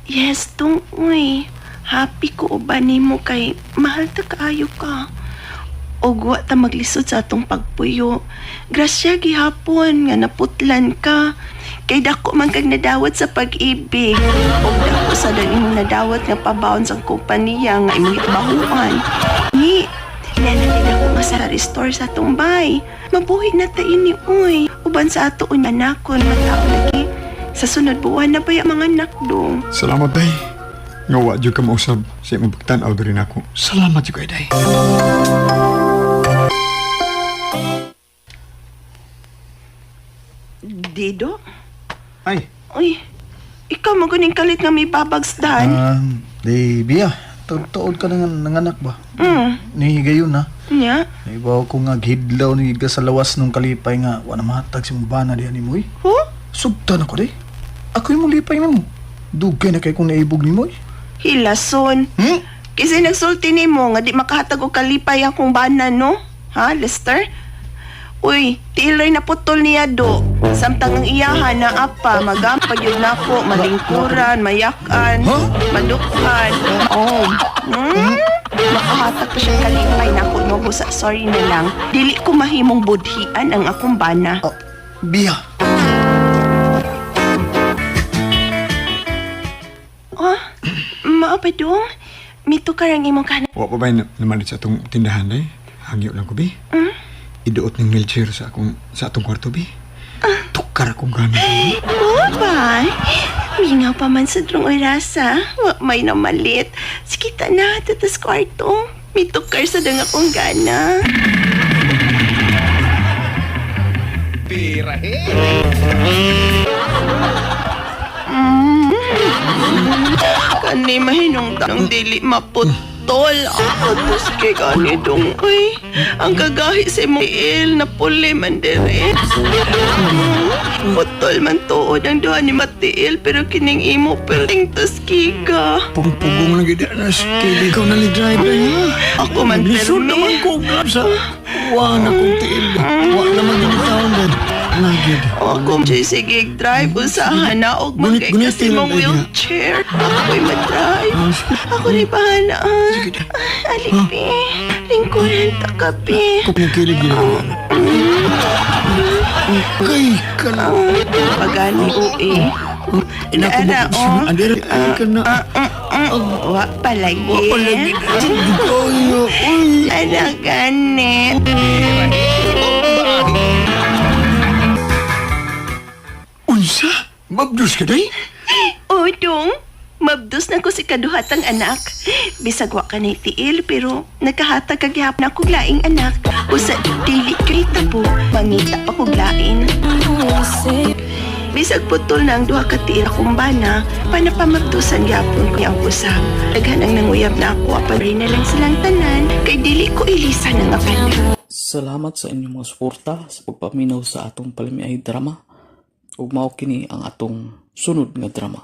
Yes, tung uy. Happy ko uban nimo kay mahal ta kaayo ka. Og wa ta maglisod sa atong pagpuyo. Grasya gihapon nga naputlan ka. Kay dako man kag nadawat sa pag-ibig. Og dako sa dan imong nadawat nga pabaon sa kompanya nga imong gitrabahuan. Ni, Nanatid ako nga sa restore sa atong bay. Mabuhi na ta ini, uy. Uban sa ato unya anakon, matao lagi. Sa sunod buwan na ba yung mga anak dong? Salamat, day. Nga wa jud ka mausab sa imong pagtan-aw diri nako. Salamat jud kay day. Dido? Ay. Uy, ikaw maguning kalit nga may babagsdan. Di, Bia, tuod ka ng nanganak ba? Mm. Ni gayon na. Nya? Naibaw ko nga gihidlaw ni ka sa lawas nung kalipay nga wa na mahatag si mong bana diha nimo eh. Huh? Sugtan ako di. Ako yung lipay nimo. Dugay na kay kong naibog nimo eh. Hilason. Hmm? Kasi nagsulti nimo nga di makahatag og kalipay akong bana, no? Ha, Lester? Uy, tiiloy na putol niya do. Samtang ang iyahan na apa, magampag yun nako, malingkuran, mayakan, madukan. Oh. Makahatag pa siyang kalipay nako no, busa sorry na lang. Dili ko mahimong budhian ang akong bana. Oh, Bia. Oh, mao pa dong? Mito ka rang imong kanan. Wa pa ba naman sa atong tindahan, day? Hangyo lang ko, bi. Iduot ng wheelchair sa akong sa atong kwarto, bi. Tukar akong gamit. Oh, ba? Mingaw pa man sa drong orasa. Wa may namalit. Sige ta na, tatas kwarto. Mitukar sa dang akong gana. Kani mahinong tanong dili maputol. Ako tos kay gani dong. Uy, ang kagahi sa imong tiil na puli man dere. Putol man tuod ang duha ni matiil pero kining imo perting tos kiga. Pugong lang gid na kili ko na li driver ha. Ako man Lisod permi. naman ko grab sa wa na kong tiil. Wa naman gid taon din. Lagi. Ako sige drive usahan na og Gunit- magkay gunit kasi mong lang, ay, wheelchair. Ako'y mag-drive. Ako rin bahalaan. Alipi, lingkuran ta kapi. Kung kilig gid. Kay kala. Pagani uwi. Ina ko Ara, oh. Andere ay ka na. Wa palagi. Wa palagi. Uy. Ara gani. Mabdus ka day? O, dong. Mabdos na ko si kaduhatang anak. Bisag wa ka na tiil, pero nagkahatag ka gihapon ako laing anak. Usa dili krita po, mangita pa kog lain. Bisag putol na ang duha ka tiil akong bana, panapamabdusan gihapon ko ang usa. Daghan ang nanguyab na ako, apan rin na lang silang tanan, kay dili ko ilisan ang apan. Salamat sa inyong mga suporta sa pagpaminaw sa atong palamiay drama. Ug mao kini ang atong sunod nga drama.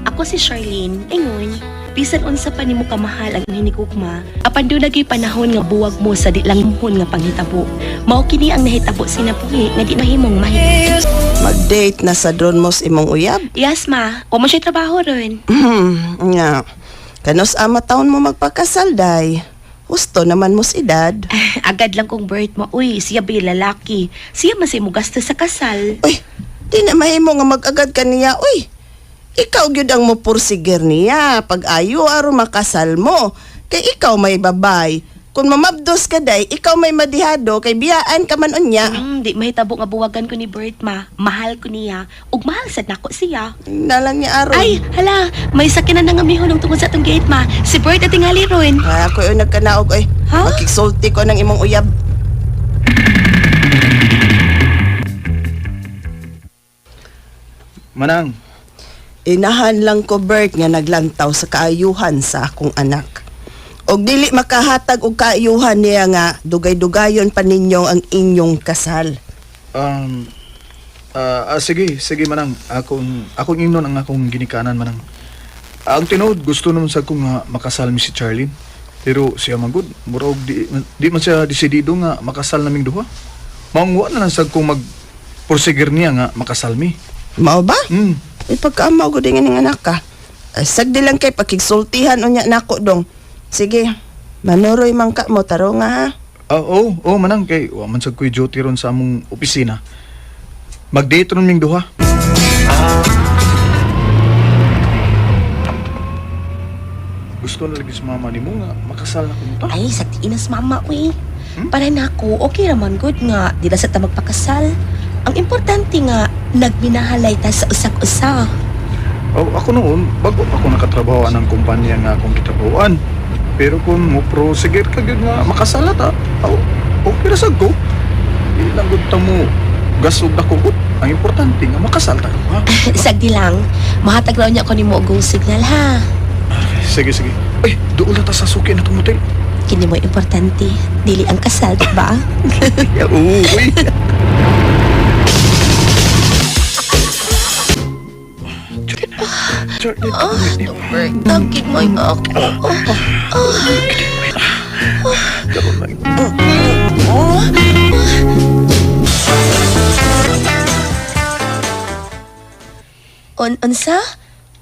Ako si Charlene, ingon, bisan unsa pa nimo kamahal ang hinigugma, apan doon nagay panahon nga buwag mo sa di lang muhon nga panghitabo. Mao kini ang nahitabo sinapuhi nga di mahimong mahi. Mag-date na sa drone mo sa imong uyab? Yes ma, wa mo siya trabaho ron. Nga. Kanos ama taon mo magpakasal, day. Husto naman mo sa edad. Agad lang kong birth mo, uy, siya ba yung lalaki? Siya man sa imo gasto sa kasal. Uy, di na mahimo nga mag-agad ka niya, uy. Ikaw gyud ang mopursigir niya pag ayo aron makasal mo. Kay ikaw may babay. Kung mamabdos ka day, ikaw may madihado kay biyaan ka man unya. Di mahitabo nga buwagan ko ni Bert ma. Mahal ko niya. Ug mahal sad nako siya. Nalang niya aron. Ay, hala, may sakyanan na nga mihunong tungkol sa atong gate ma. Si Bert at tingali ron. Ay, ako yung nagkanaog, oy. Ha? Makiksulti ko ng imong uyab. Manang, Inahan lang ko Bert nga naglantaw sa kaayuhan sa akong anak. Og dili makahatag og kaayuhan niya nga dugay-dugayon pa ninyo ang inyong kasal. um, sige, sige Manang. Akong ingnon ang akong ginikanan, Manang. Ang tinuod, gusto naman sa kong nga makasal mi si Charlene. Pero siya man gud, murag di man siya desidido nga makasal naming duha. Maungwa na lang sa kong mag proseguir niya nga makasal mi. Mao ba? Mm. Ay pagkaamaw ko din nga anak ka. Ay, sagdi lang kay pakigsultihan unya nako dong. Sige, manuroy man ka mo taro nga ha. Ah, oo, oo, Manang, kay wa man sad ko'y duty ron sa among opisina. Mag-date ron ming duha. Gusto na lagi sa mama nimo nga makasal na kuno ta. Ay, sa tiinas mama, uy. Para nako, okay raman good nga. Di na sa ta magpakasal. Ang importante nga, nagminahalay ta sa usak-usa. Oh, ako noon, bago pa ako nakatrabaho ng kumpanya nga akong gitrabahoan. Pero kung mo proseguir ka gyud nga makasal na ta, oh, okay ra sad ko. Dili lang gud ta mo gasog na gud. Ang importante nga makasal ta. Ha? Sagdi lang, mahatag raw niya ko ni mo og go signal ha. Sige, sige. Ay, doon na ta sa suki na tong hotel. Kini mo importante, dili ang kasal, di ba? Oo, uy. Ah, Tagig mo yung ako. On unsa?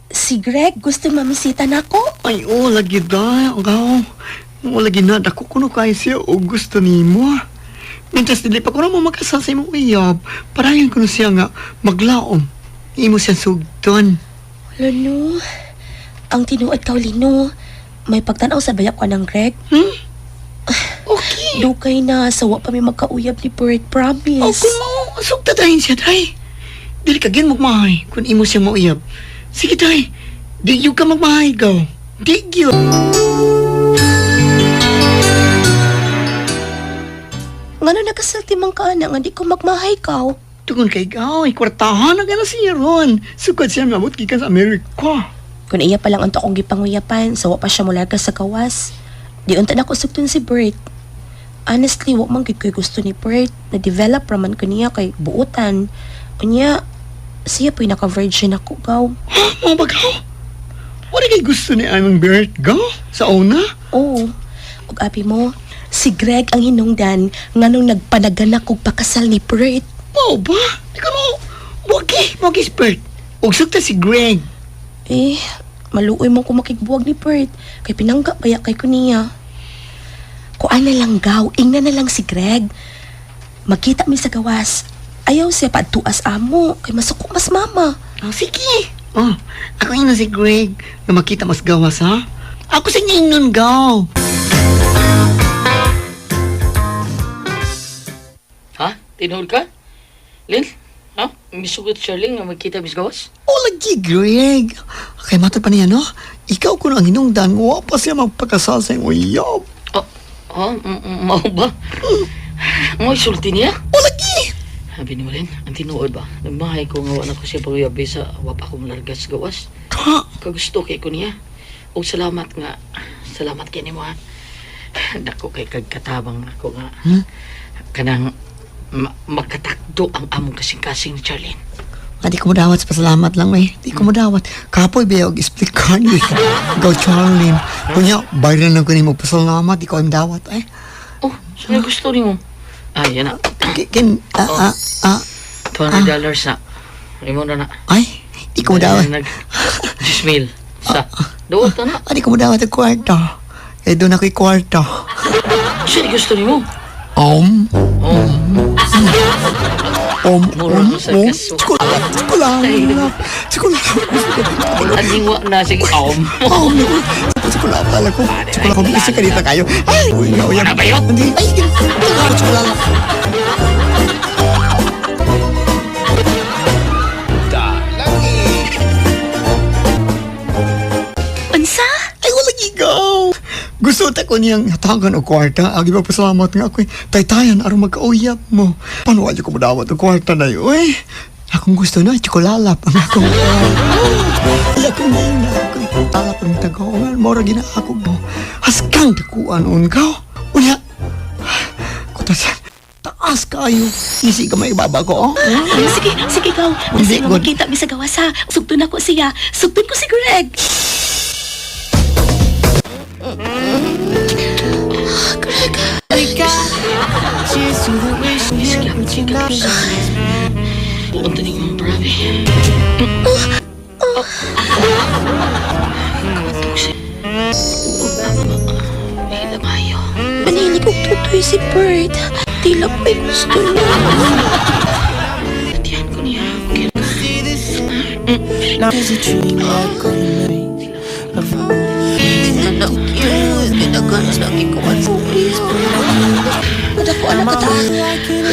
Si Greg gusto mamisita nako? Ay, oh, lagi da. Gaw. O, lagi na. Dako kuno kay siya o gusto nimo. Mintas dili pa kuno mo makasal sa imong uyab. Parayon kuno siya nga maglaom. Imo siya sugton. Lolo, ang tinuod ka Lino, may pagtanaw sa bayak ko ng Greg. Hmm? Okay. Dugay na, sawa pa may magkauyab ni Bert, promise. O kung mao, sugta dahin siya, day. Dili ka gin magmahay kung imo siya mauyab. Sige, day. Di yun ka magmahay, gaw. Di yun. Ngano nakasalti man ka na nga di ko magmahay ka. Tungon kay gaw, ikwartahan na gana siya ron. Sukad siya maabot gikan sa Amerika. Kung iya pa lang ang akong gipanguyapan, sawa pa siya mularga sa gawas. Di unta na ko sugton si Bert. Honestly, wa man gid ko'y gusto ni Bert. Na-develop raman ko niya kay buutan. Unya, siya po'y naka-virgin ako, gaw. Ha? Mga bagaw? Wala kay gusto ni Amang Bert, gaw? Sa una? Oo. Ug abi mo, si Greg ang hinungdan nganong nagpanaganak og pakasal ni Bert. Mao ba? Di ko no. Wagi, wagi si Bert. Ug sugta si Greg. Eh, maluoy mo kung makigbuwag ni Bert. Kay pinangga baya kay ko niya. Kuan na lang gaw, ingna na lang si Greg. Magkita mi sa gawas. Ayaw siya padtuas amo, kay masuko mas mama. Oh, sige. Oh, ako ina si Greg. Na makita mas gawas, ha? Ako sa inyo nun, gaw. Ha? Tinuod ka? Lin? Ha? Misugot Charlene nga magkita bis gawas? O lagi, Greg. Kay matod pa niya, no? Ikaw kuno ang hinungdan, wa pa siya magpakasal sa iyong uyab. Oh, oh, mao ba? Mo sulti niya? O lagi! Sabi ni Malin, ang tinuod ba? Nagmahay ko nga wa na ko siya pag-uyabi sa wa pa ko malarga sa gawas. Ha? Kagusto kay ko niya. Og salamat nga. Salamat kay nimo ha. Dako kay kagkatabang ako nga. Hmm? Kanang makatakdo ang among kasing-kasing ni Charlene. Ah, di ko mo dawat sa pasalamat lang, eh. Di ko mo dawat. Kapoy, biya, og explicar ni. Go, Charlene. Kunya, bayran lang ko nimo pasalamat. Di ko ang dawat, eh. Oh, sino gusto nimo? Ah, yan na. Kin, ah, ah, ah. $200 na. Imo na na. Ay, di ko mo dawat. Nag 10,000 sa. Duot na na. Ah, di ko mo dawat ang kwarta. Eh, doon ako'y kwarta. Sino gusto nimo? Um. Oh. Om, Mura om, ko sa om. kaso. Tsukula, tsukula, tsukula. Aningwa na sige. Om. Om, tsukula pala ko. Tsukula ko, bisa ka dito kayo. Ay, uy, uy, Ano ba yun? Hindi, ay, tsukula, tsukula. Unsa? Ay, wala ikaw. Gusto ta ko niyang hatagan og kwarta. Agi ba pasalamat nga ako. Taytayan aron magkauyap mo. Paano wala ko madawat og kwarta na yun? Uy, akong gusto na, tsukulalap ang akong... Ay, akong gina, akong talap ang tagaongan. Mora gina ako mo. Haskang dakuan on ka. Unya, kutas, taas kayo. Isi ka may baba ko, oh. Sige, sige ikaw. Hindi, Basta good. makita mi sa gawas ha. Sugtun ako siya. Sugtun ko si Greg. Greg. Buon tanig mong brabe. Kamatog siya. Mahila mayo. Manhilig og tutoy si Bert. Tila pa'y gusto niya. Tatihan ko niya. Okay. Tingnan na cute. Ginaganas lagi ko ang buhay. Wala ko anak ka.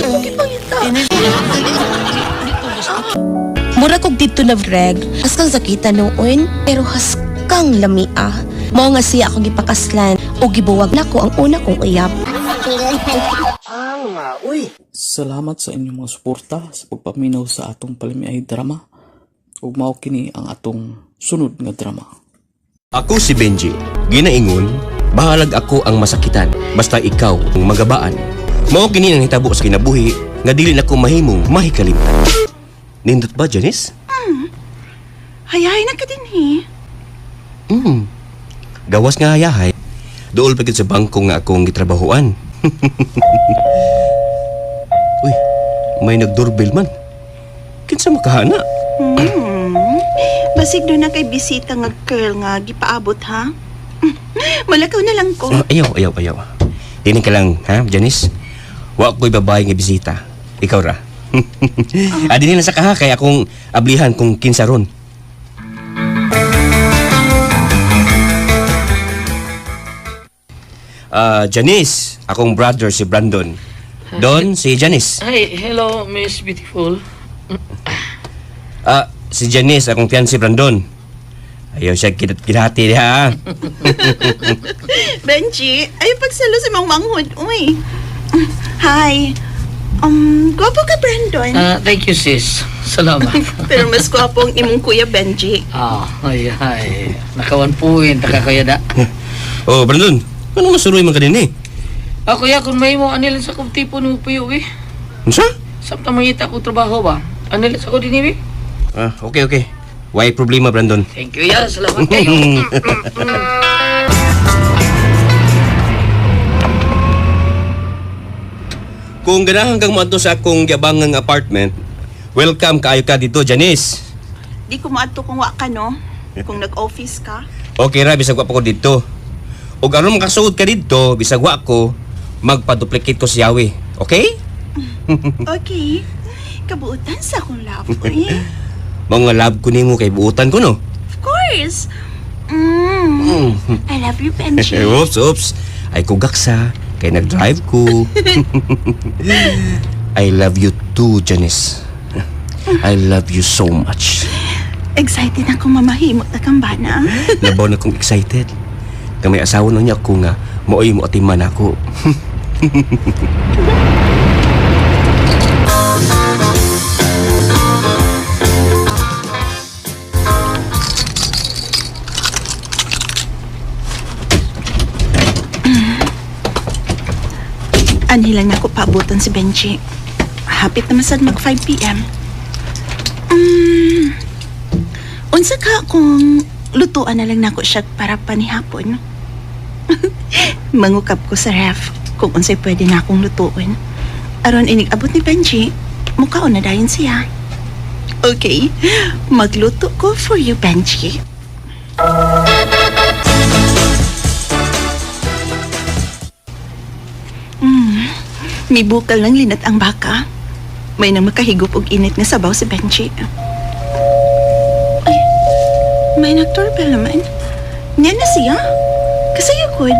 Ako gipangita. Mura kog dito na Greg. Haskang sakita noon, pero haskang lamia. Mao nga siya akong gipakaslan o gibuwag nako ang una kong uyab. Salamat sa inyong mga suporta sa pagpaminaw sa atong palimiay drama. Ug mao kini ang atong sunod nga drama. Ako si Benji. Ginaingon, bahalag ako ang masakitan. Basta ikaw ang magabaan. Mao kini ang hitabo sa kinabuhi nga dili na ko mahimong mahikalimtan. Nindot ba, Janice? Hayahay na ka din eh. Gawas nga hayahay. Dool pa gid sa bangko nga akong gitrabahoan. Uy, may nagdoorbell man. Kinsa makahana? Basig doon na kay bisita nga girl nga gipaabot ha. Malakaw na lang ko. Ah, ayaw, ayaw, ayaw. Tinig ka lang, ha, Janice? Wa ko'y babae nga bisita. Ikaw ra. Ah, dinhi na sa kaha kay akong ablihan kung kinsa ron. Ah, Janice, akong brother si Brandon. Don, si Janice. Hi, hello, Miss Beautiful. Ah, si Janice, akong fiancé Brandon. Ayaw siya kinahati niya, ha. Benji, ay pagsalo sa mong manghod. Uy. Hi. Gwapo ka, Brandon. Ah, thank you, sis. Salamat. Pero mas gwapo ang imong kuya Benji. Ah, ay, ay. Nakawan puwin, taka kuya da. Oh, Brandon, ano masuroy man ka din eh? Ah, kuya, kung may mo, anilin sa kong tipo ng puyo, eh. Unsa? Samtang mangita ko trabaho ba? Anilin sa ko din, eh. Ah, okay, okay. Why problema, Brandon? Thank you, ya. Salamat kayo. Kung ganahan kang moadto sa akong giabangang apartment, welcome kaayo ka dito, Janice. Di ko maadto kung wa ka, no? Kung nag-office ka. Okay ra bisag wa pa ko dito. Ug aron makasuod ka dito, bisag wa ko, magpa-duplicate ko si Yawi. Okay? Okay. Kabuutan sa akong love, uy. Mga love ko nimo kay buutan ko no. Of course. I love you, Benji. Oops, oops. Ay kugaksa kay nag-drive ko. I love you too, Janice. I love you so much. Excited ako mamahimot na kang bana. Labaw na kong excited. Nga may asawa na niya ako nga maoy mo atiman ako. Anhi lang nako paabutan si Benji. Hapit naman sad mag 5 p.m. Unsa ka kung lutuan na lang nako siya para panihapon? Mangukap ko sa ref kung unsay pwede na akong lutuon. Aron inig abot ni Benji, mukhaon na dayon siya. Okay, magluto ko for you, Benji. May bukal ng linat ang baka. May nang makahigop og init nga sabaw si Benji. Ay, may nagdoorbell naman. Niya na siya. Kasayo good.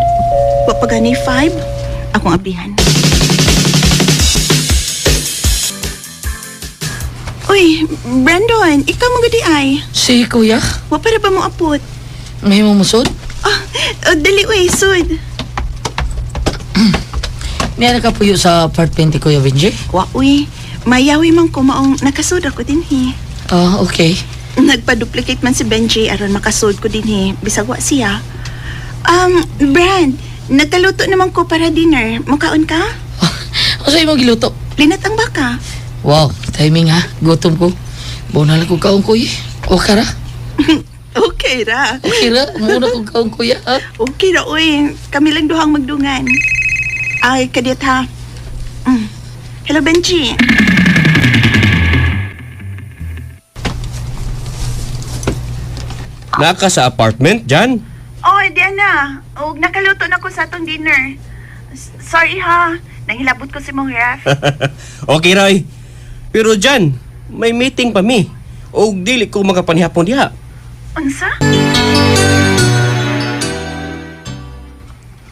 Wapagani 5. Akong ablihan. Uy, Brandon, ikaw mo gudi ay. Si kuya, Wa para ba mo apot? may mamusod? Ah, oh, dali uy, sud. Niya nakapuyo sa apartment ni Kuya Benji? Wa uy, mayawi man ko maong nakasud ako dinhi. Ah, okay. Nagpa-duplicate man si Benji aron makasud ko dinhi bisag wa siya. Brand, nagkaluto naman ko para dinner. Mukaon ka? Ano imong giluto? Linat ang baka. Wow, timing ha. Gutom ko. Buo na lang kong kaon kuya. Okay ra. Okay ra. Okay ra. Muna kong kaon kuya ha. Okay ra uy. Kami lang duhang magdungan. Ay, kadiyot ha. Hello, Benji. Naka sa apartment, Jan? Oh, Diana. Og nakaluto na ko sa atong dinner. Sorry ha. Nangilabot ko si mong ref. Okay, Roy. Pero Jan, may meeting pa mi. Og dili ko makapanihapon diha. Unsa?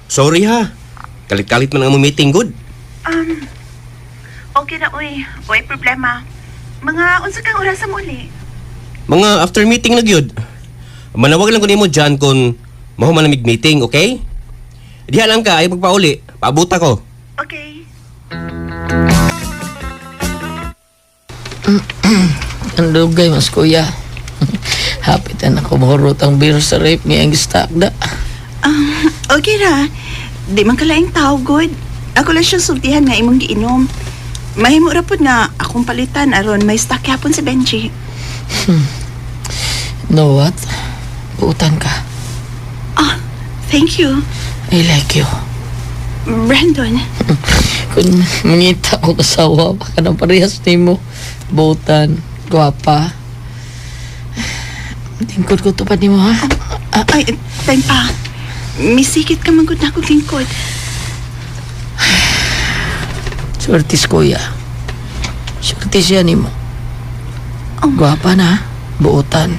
Sorry ha. Kalit-kalit man ang among meeting, good. Okay na uy. Uy, problema. Mga unsa kang oras sa muli? Mga after meeting na gyud. Manawag lang ko nimo Jan kung mahuman na mig meeting, okay? Diha lang ka ay pagpauli. Paabuta ko. Okay. Ang dugay mas kuya. Hapit na ako mahurot ang beer sa rape nga ang stock da. Okay ra. Di man kalaing tao, good. Ako lang siya sultihan nga imong giinom. Mahimo ra pud nga akong palitan aron may stock yapon si Benji. Know what? Buutan ka. Ah, thank you. I like you. Brandon. Kung mangita ko kasawa, baka na parehas nimo. Buutan, gwapa. Lingkod ko tupad nimo ha. Ay, time pa. Misikit ka man gud na akong lingkod. Swerte kuya. Swerte siya nimo. Gwapa na, buutan.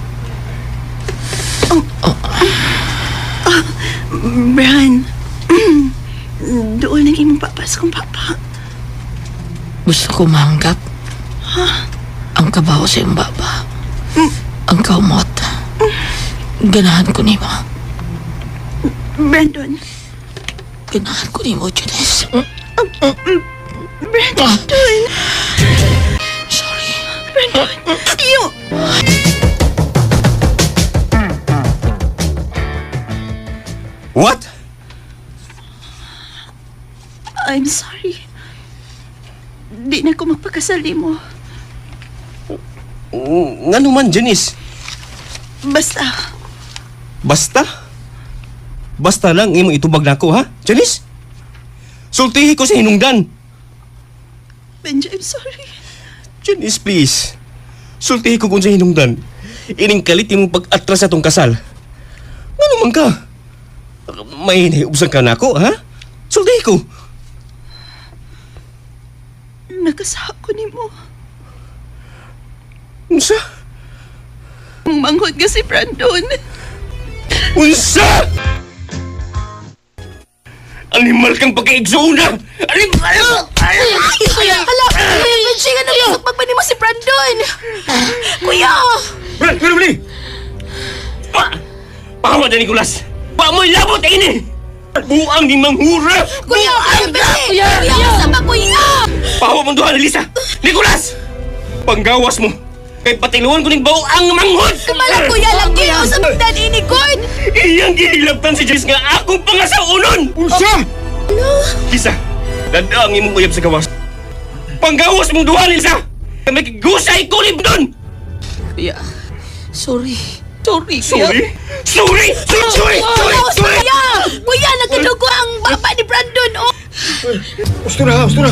Bran. Dool nang imong papa sa kong papa. Gusto ko mahanggap. Ang kabaho sa iyong baba. Ang kaumot. Ganahan ko nimo. Brandon. Ganahan ko nimo, Janice. Brandon. Sorry. Brandon. Iyo. What? I'm sorry. Di na ko magpakasal mo. Ngano man, Janice? Basta. Basta? Basta lang imong itubag nako, ha? Janice? Sultihi ko sa hinungdan. Benji, I'm sorry. Janice, please. Sultihi ko kung sa hinungdan. Ining kalit imong pag-atras sa atong kasal. Ngano man ka? May nahiubsan ka nako, ha? Sultihi ko. Nakasaha ko nimo. Unsa? Manghod nga si Brandon. Unsa? Animal kang pagkaigsuuna! Animal! Ay, kuya! Hala! Kuya Benji, nga nagpasok pa nimo si Brandon! Kuya! Brad, pero mali! Pa! Pahawa na, Nicolas! Pa mo'y labot ini! Buang ni Manghura! Kuya! Kuya Benji! Kuya! Kuya! Sama, kuya! Pahawa mong duha ni Lisa! Nicolas! Panggawas mo! Kay patiluan ko ning bauang manghod! Kumala, kuya! Lagi ako sa magdan ini, God! Iyang gihilabtan si Jess nga akong pangasaunon! Unsa? Ano? Lisa, dada ang imong uyab sa gawas. Panggawas mong duha, Lisa! May gusay ko ni Brandon! Kuya, sorry. Sorry, kuya. Sorry? Sorry! Sorry! Sorry! Sorry! Kuya! Sorry! Kuya! Kuya, nagkadugo ang baba ni Brandon! Oh! Gusto na, gusto na.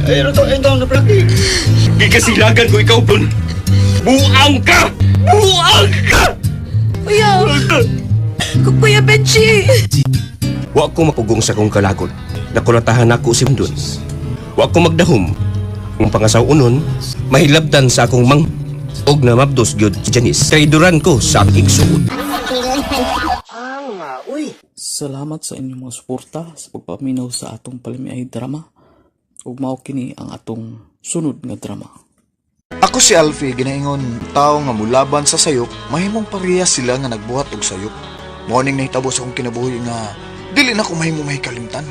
Ay, ano to? Ayun taon na plaki. Gikasilagan ko ikaw, Brun. Buang ka! Buang ka! Kuya! Kuya Benji! Wa ko mapugong sa kong kalagod. Nakulatahan ako si Brandon. Wa ko magdahom. Ang pangasawunon, mahilabdan sa akong mang og namabdos gyud si Janice. Traidoran ko sa akong igsuon. Salamat sa inyong mga suporta sa pagpaminaw sa atong palimiay drama. Ug mao kini ang atong sunod nga drama. Ako si Alfie, ginaingon, tao nga mulaban sa sayop, mahimong pareha sila nga nagbuhat og sayop. Morning nahitabo sa akong kinabuhi nga dili na ko mahimo mahikalimtan.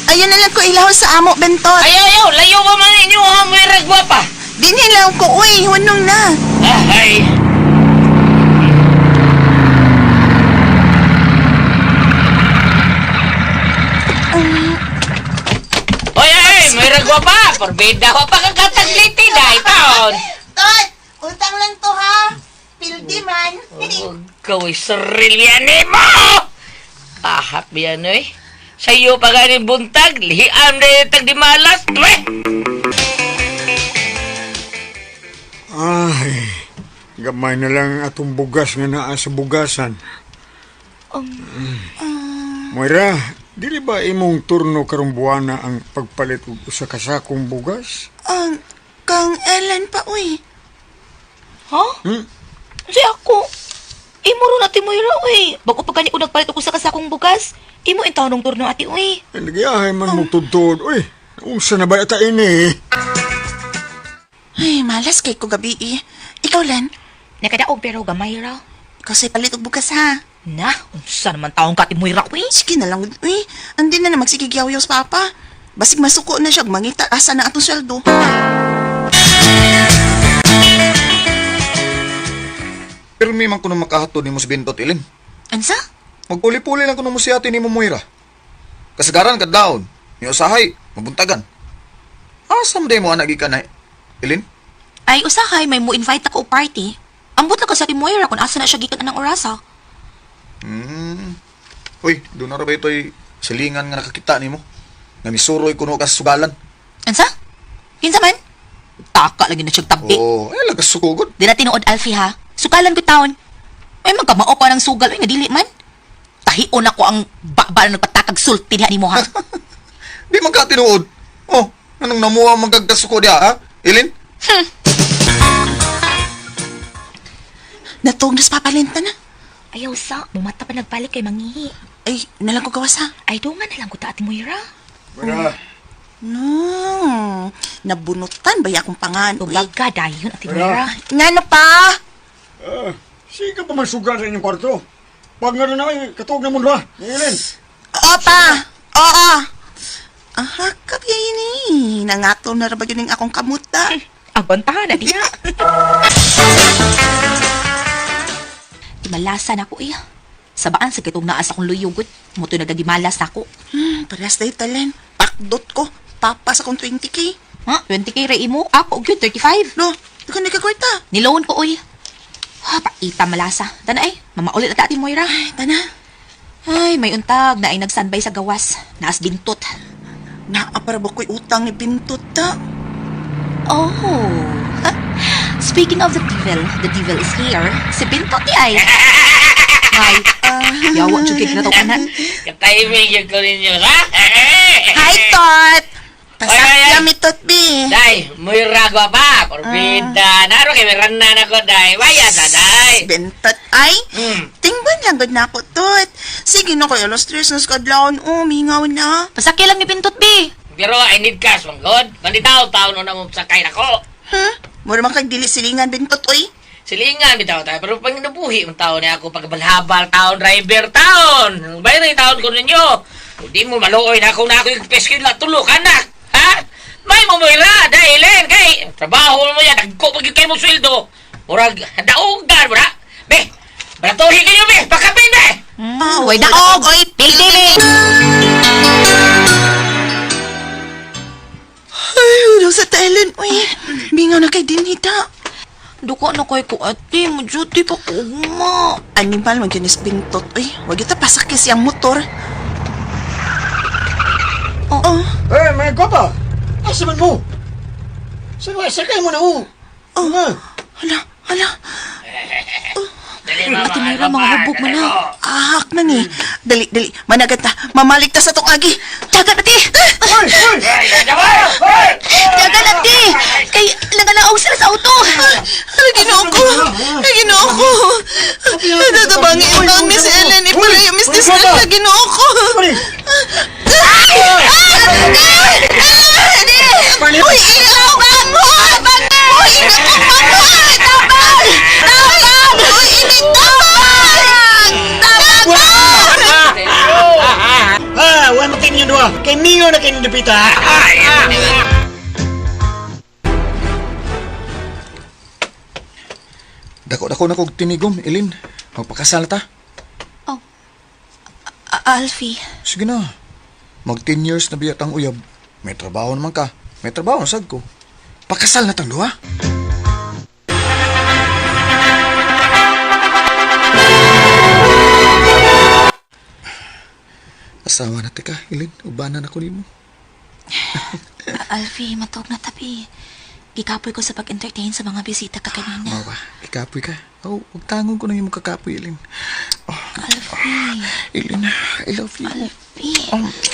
Ayun na lang ko ilaw sa amo, Bentot. Ayaw, ayaw! Layo pa man ninyo ha, may ragwa pa! Dinhilaw ko, uy, hunong na. Ay! Oy, ay, may ragwa pa! Porbida pa kang katagliti dahil taon! Tot, utang lang to ha. Pildi man. Ikaw ay sarilyan ni mo! Ahap yan eh. Sa iyo pa ganing buntag, lihiam na yung tagdimalas, eh! Ay, gamay na lang atong bugas nga naa sa bugasan. Moira, dili ba imong turno karong buwana ang pagpalit og usa ka sakong bugas? Ang kang Ellen pa, uy. Ha? Hmm? Si ako. Imo ron ati mo uy. Bago pa gani ko nagpalit ako sa kasakong bugas. Imo in taon turno ati uy. Ay, Nagyahay man mo tudtod. Uy, unsa na ba ata ini? Ay, malas kay ko gabi eh. Ikaw, Len, Nakadaog pero gamay ra. ikaw sa'y palit og bugas ha. Na, unsa naman taong ka ati Moira uy. Sige na lang, uy. Andi na na magsigigyaw-yaw sa papa. Basig masuko na siya, ug mangita, asa na atong sweldo. Pero may man ko na makahatod nimo si Bentot Ilin. Ansa? Magpuli-puli lang kuno mo si ate nimo Moira. Kasagaran ka down, ni usahay, mabuntagan. Asa mo day mo anak gikan na Ilin? Ay usahay may mo invite ako og party. Ambot lang ka sa ati Moira kung asa na siya gikan anang orasa. Hmm. Uy, doon na ra ba ito'y silingan nga nakakita nimo? Nga misuroy kuno ka sa sugalan. Ansa? Kinsa man? Taka lagi na siya tabi. Oh, ay lagas sukugod. Di na tinuod Alfie ha. Sukalan ko taon. Ay magkamao ko ng sugal uy nga dili man. Tahion ako ang baba na nagpatakag sulti diha nimo ha. Di man ka tinuod. Oh, anong namuha man kag kasuko diha, ha? Ilin? Natog na sa papalinta na. Ayaw sa, mumata pa nagbalik kay mangihi. Ay, nalang ko gawas ha. Ay dungan na lang ko ta ati Moira. Moira, No, nabunutan ba akong pangan? Uy. Tubaga dayon ati Moira. Nga na pa? sige pa man sugal sa inyong kwarto. Pag nga na ay, katuog na mo ba? Ni Ilin. Oo pa. Oo. Aha, kapiyay ni. Nangato na ra ba yun ang akong kamuta? Agwantahan na diha. Gimalasa na ko iya. Sabaan sa kitong naa sa akong luyugot. Muto nagagimalas na ako. Parehas tayo talen. Pakdot ko. Papa sa akong 20K. Ha? 20K ra imo? Ako og yun, 35. No, di ka nagkakwarta. Niloan ko oy. Ha, paita malasa. Tana ay, mamaulit na ta ati Moira. Ay, tana. Ay, may untag na ay nagsanbay sa gawas. Naas bintot. Naa para ba ko'y utang ni Bintot ta? Oh. Speaking of the devil is here. Si Bintot di ay. Ay, yawa jud kay ginataw kanan. Katiming yun ko ninyo, ha? Hi, Tot! Ay, ay, ay. Pasakya mi, Tot, B. Day, may ragwa pa! Porbida! Naro kay may ranan ako, day! Waya sa, day! Bintot, ay. Tingban lang gud na ako, Tut. Sige na kay 3:00 na sa kadlawon. Oh, mingaw na. Pasakay lang ni Pintot, bi. Pero I need cash, man god. Manditaw taon na mo sakay nako. Huh? Mura man kag dili silingan Bintot, oy. Silingan bitaw tayo, pero pag nabuhi ang taon niya ako pagbalhabal taon, driver taon. Bayar yung taon ko ninyo. Hindi mo maluoy na ako na ako yung peskin la tulo ka na. Ha? May mumuira dahil kay trabaho mo yan, nagko pag kay mo sweldo. Murag daogan mo na. Be, baratuhin kayo be, pakapin be. Ah, Way daog! Oy, Pildi, bi! Ay, wala sa Thailand, oy. Mingaw na kay dinhita. Duka na kay ko, ate. Mo-duty pa ko ugma. Animal man gyud ni Bintot, oy. Wag gyud ta pasakay siyang motor. Oo. Eh, mga gwapa! Asa man mo? Sakay, sakay mo na mo! Oh. Hala, hala. Dali mama. Ate Myra, mga hubog mo na. Ahak na ni. Dali, dali. Managat ta. Mamalik ta sa tong agi. Dagan, ate! Dagan, ate! Kay, nanganaog sila sa auto. Hala, ginoo ko. Ay, ginoo ko. Natabangi ang taon ni si Ellen. Ipalayo, Miss Disgrasya. Ginoo ko. Ay! Ay! Ay! Uy, ilaw! Manghod! Uy, inakong manghod! Tabang! Tabang! Uy, ini tabang! Tabang! Ah, wala mo kayo duha. Kay mingaw na kayo dupita. Dako-dako na kog tinigom, Ilin. Magpakasal ta. Alfie, Sige na. Mag 10 years na biyat ang uyab. May trabaho naman ka. May trabaho na sad ko. Pakasal na tang duha. Asawa na tika, Ilin. Ubanan ako nimo. Alfie, matog na tabi. Gikapoy ko sa pag-entertain sa mga bisita ka kanina. Mawa, ikapoy ka. Oh, huwag tangon ko na yung kakapoy, Ilin. Oh, Alfie, Ilin, I love you. Alfie.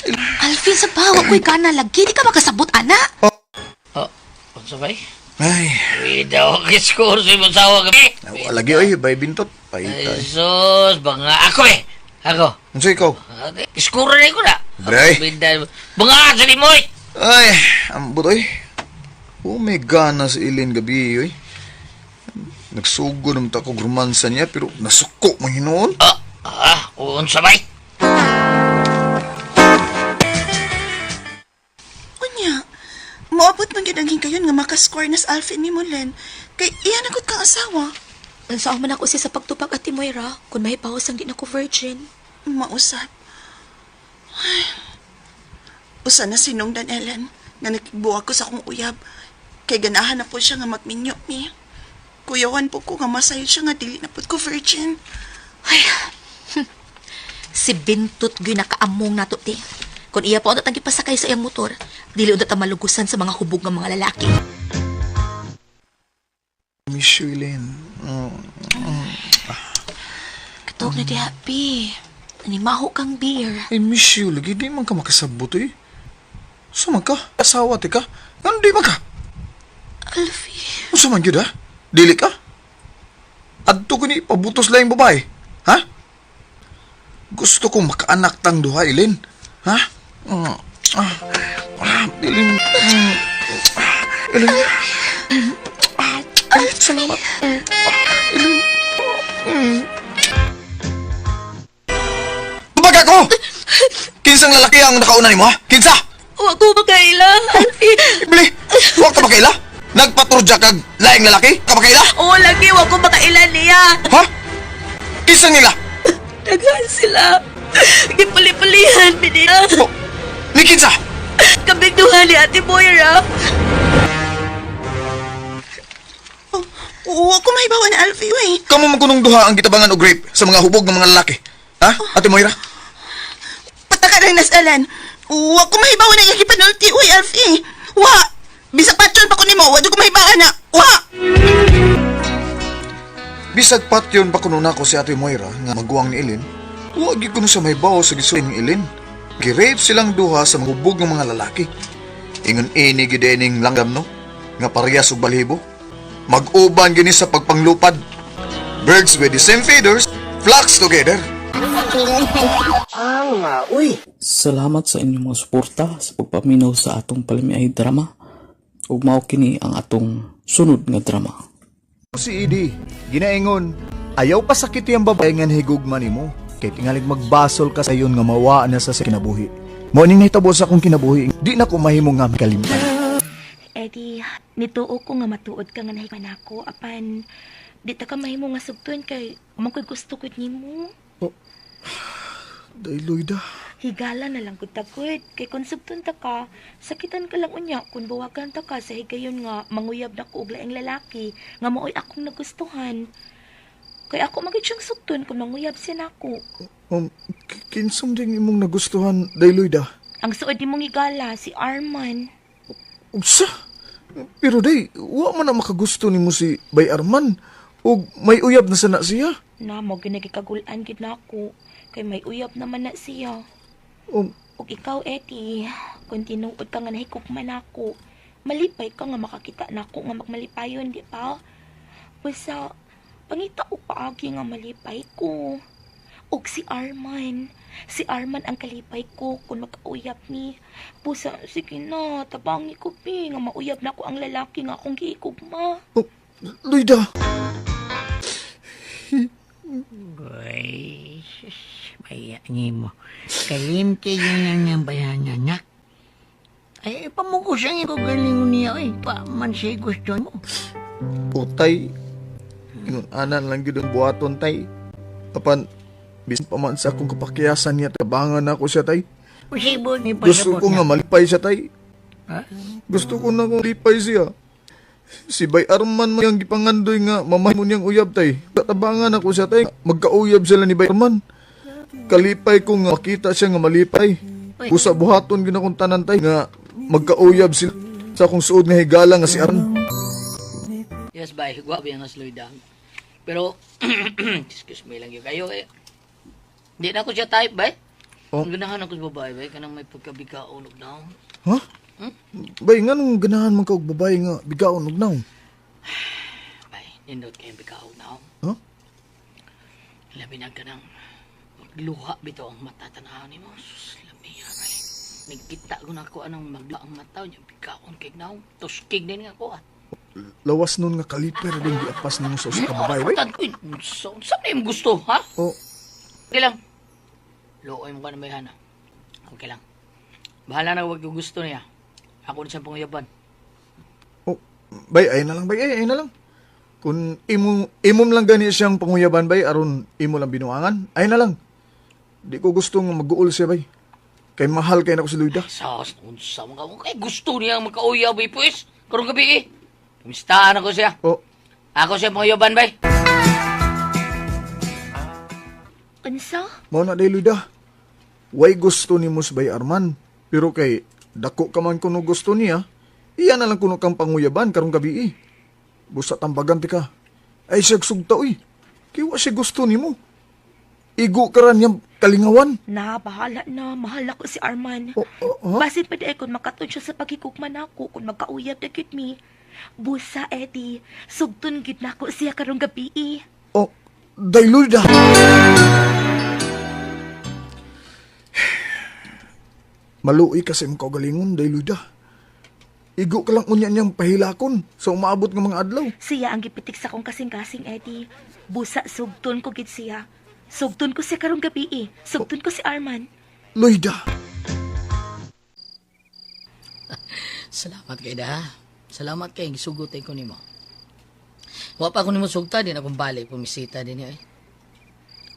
Ilin. Alfie, sa bawa ko'y kana lagi. Di ka makasabot, ana. Oh, unsa bay? Ay, Daw score sa imong sawa gabi. lagi oy, bay bintot. Ay, Pahitay. sus, banga ako eh. Ako. Unsa ikaw? Score na ko na. Bray. Banga sa limoy. Ay, ambot oy. Oh, may gana sa Ilin gabi oy. Nagsugo naman ta kog romansa niya pero nasuko man hinuon. Ah, unsa bay? Unya, moabot man gyud ang hingayon nga makascore na sa Alfie ni Mulen. Kay iya na gud kang asawa. Unsaon man ako siya sa pagtupag, Ate Moira, kung may paus ang di na ko virgin. Mausap. Ay. Usa na sinungdan, Ellen, nga nakigbuwag ko sa akong uyab. Kay ganahan na po siya nga magminyo mi. Kuyawan po ko nga masayo siya nga dili na po ko virgin. Ay, si Bintot gyud nakaamong nato, te. Kung iya pa unta gipasakay sa iyang motor, dili unta ta malugusan sa mga hubog nga mga lalaki. Miss you, Ilin. Katog na di happy. Animaho kang beer. I miss you lagi di man ka makasabot eh. Sa man ka? Asawa ti ka? Ngano di man ka? Alfie. Unsa man gyud ha? Dili ka? Adto ko ni pabutos lang yung babae. Ha? Gusto kong makaanak tang duha, Ilin. Ha? Mm. Ah. Ah, Ilin. Mm. Ah, Ilin. Ah, Ay, salamat. Ah, Ilin. Mm. Tubaga ko! Kinsang lalaki ang nakauna nimo, ha? Kinsa? Wa ko makaila, Alfie. Ibli, huwag ka makaila? Nagpaturja kag laing lalaki? Ka makaila? Oo, lagi. Wa ko makaila niya. Ha? Kinsa nila? Daghan sila. Gipuli-pulihan, binila. Oh, ni kinsa? Kaming duha ni Ate Moira. Oh, oo, ako mahibawan na Alfie, uy. Kamu man kunong duha ang gitabangan og rape sa mga hubog ng mga lalaki. Ha? Ate Moira? Pataka lang nas Ellen. Oo, ako mahibawan na iyang ipanulti, uy, Alfie. Wa! Bisa patyon pa ko nimo, wa ko mahibawan na. Wa! Bisag patyon pa kuno nako si Ate Moira nga maguwang ni Ilin. Wa gyud kuno sa mahibaw sa gisuin ni Ilin. Gi-rape silang duha sa mga hubog ng mga lalaki. Ingon ini gyud ining langgam no nga parehas og balhibo. Mag-uban gini sa pagpanglupad. Birds with the same feathers Flux together. Salamat sa inyong mga suporta sa pagpaminaw sa atong palamiay drama. Ug mao kini ang atong sunod nga drama. Si Idi, ginaingon, ayaw pasakiti ang babae nga higugma nimo. Kay tingalig magbasol ka sayon nga mawa na sa kinabuhi. Mo ning nahitabo sa akong kinabuhi, di na ko mahimo nga makalimtan. Eddie, nituo ko nga matuod ka nga nahigman ako apan di ta ka mahimo nga sugton kay man ko'y gusto ko nimo. Day Loida. Higala na lang gud ta gud kay kung sugton ta ka, sakitan ka lang unya kung buwagan ta ka sa higayon nga manguyab na ko og laing lalaki nga maoy akong nagustuhan. Kay ako man gud siyang sugton kung manguyab siya nako. Kinsam ding imong nagustuhan, Day Loida? Ang suod nimong higala si Arman. Unsa? Pero day, wa man na makagusto nimo si Bay Arman. Ug may uyab na sana siya. Na mo ginagikagulan gid nako kay may uyab naman na siya. Ug ikaw, Eti, kung tinuod ka nga nahikugman ako, malipay ka nga makakita nako nga magmalipayon, di ba? Basta, pangita og paagi nga malipay ko. Ug si Arman, si Arman ang kalipay ko kung magkauyap ni. Busa, sige na, tabangi ko, bi, nga mauyab na ko ang lalaki nga akong giikugma. Loida! Uy, sus, maya ni mo. Kalimti yun ang bayan anak. Ay, pamukusang ko galing niya, eh. Pa man siya gusto mo. Utay, ingon anan lang gyud ang buhaton tay. Apan bisan pa man sa akong kapakiyasan niya tabangan ako siya tay. Posible ni Gusto pasabot ko na. nga malipay siya tay. Ha? Gusto ko na kong lipay siya. Si Bay Arman man yung gipangandoy nga mamay mo niyang uyab tay. Tabangan ako siya tay. Magkauyab sila ni Bay Arman. Kalipay ko nga makita siya nga malipay. Busa buhaton gyud akong tanan tay nga magkauyab sila sa akong suod nga higala nga si Arman. Yes, bay. Guwapo yan ang Loida. Pero, excuse me lang yun kayo eh. Di na ako siya type, bay. Oh. Ang ganahan ako sa babae, bay. Kanang may pagkabikaon og naong. Ha? Bay, nga nung ganahan man ka og babae nga bigaon og naong. Bay, nindot kayong bikaon naong. Huh? Labi na ka ng magluha bitaw ang mata tanaw ni mo. Sus, labi ya, bay. Nagkita ko na ako anong magluha ang mata niya. Bikaon kay naong. Tuskig din nga ako ah. Lawas nun nga kaliper din giapas nimo sa usa ka babae, bay. Tan, uy, so, saan na yung gusto, ha? Oh. Okay lang. Looy mo ka na may hana. Okay lang. Bahala na wag yung gusto niya. Ako na siyang panguyaban. Bay, ay na lang, bay, ay, ay na lang. Kung imo imom lang gani siyang panguyaban bay aron imo lang binuangan, ay na lang. Di ko gusto nga mag-uol siya bay. Kay mahal kay nako si Luida. Sas, unsa man ka. Kay gusto niya magkauyab eh, pues. Karong gabi eh. Kamistaan ako siya. Oh. Ako siya panguyaban, bay. Unsa? Mao na day Luida. Way gusto nimo si Bay Arman, pero kay dako ka man kuno gusto niya, iya na lang kuno kang panguyaban karong gabi eh. Busa tambagan ti ka. Ay siya sugta uy. Kay wa siya gusto nimo. Igo ka ra niyang kalingawan. Na, bahala na. Mahal ako si Arman. Oh, ha? Basin pa di ay kung makatun siya sa pagkikugma nako kung magkauyab na gid mi. Busa, Eddie. Sugtun gid nako siya karong gabi eh. Oh, Day Loida. Maluoy ka sa imong kaugalingon, Day Loida. Igo ka lang unya niyang pahilakon sa umaabot nga mga adlaw. Siya ang gipitik sa akong kasing-kasing, Eddie. Busa, sugtun ko gid siya. Sugtun ko siya karong gabi eh. Sugtun ko si Arman. Loida. Salamat kay da. Salamat kay gisugot ko nimo. Wa pa ko nimo sugta din akong balik pumisita din eh.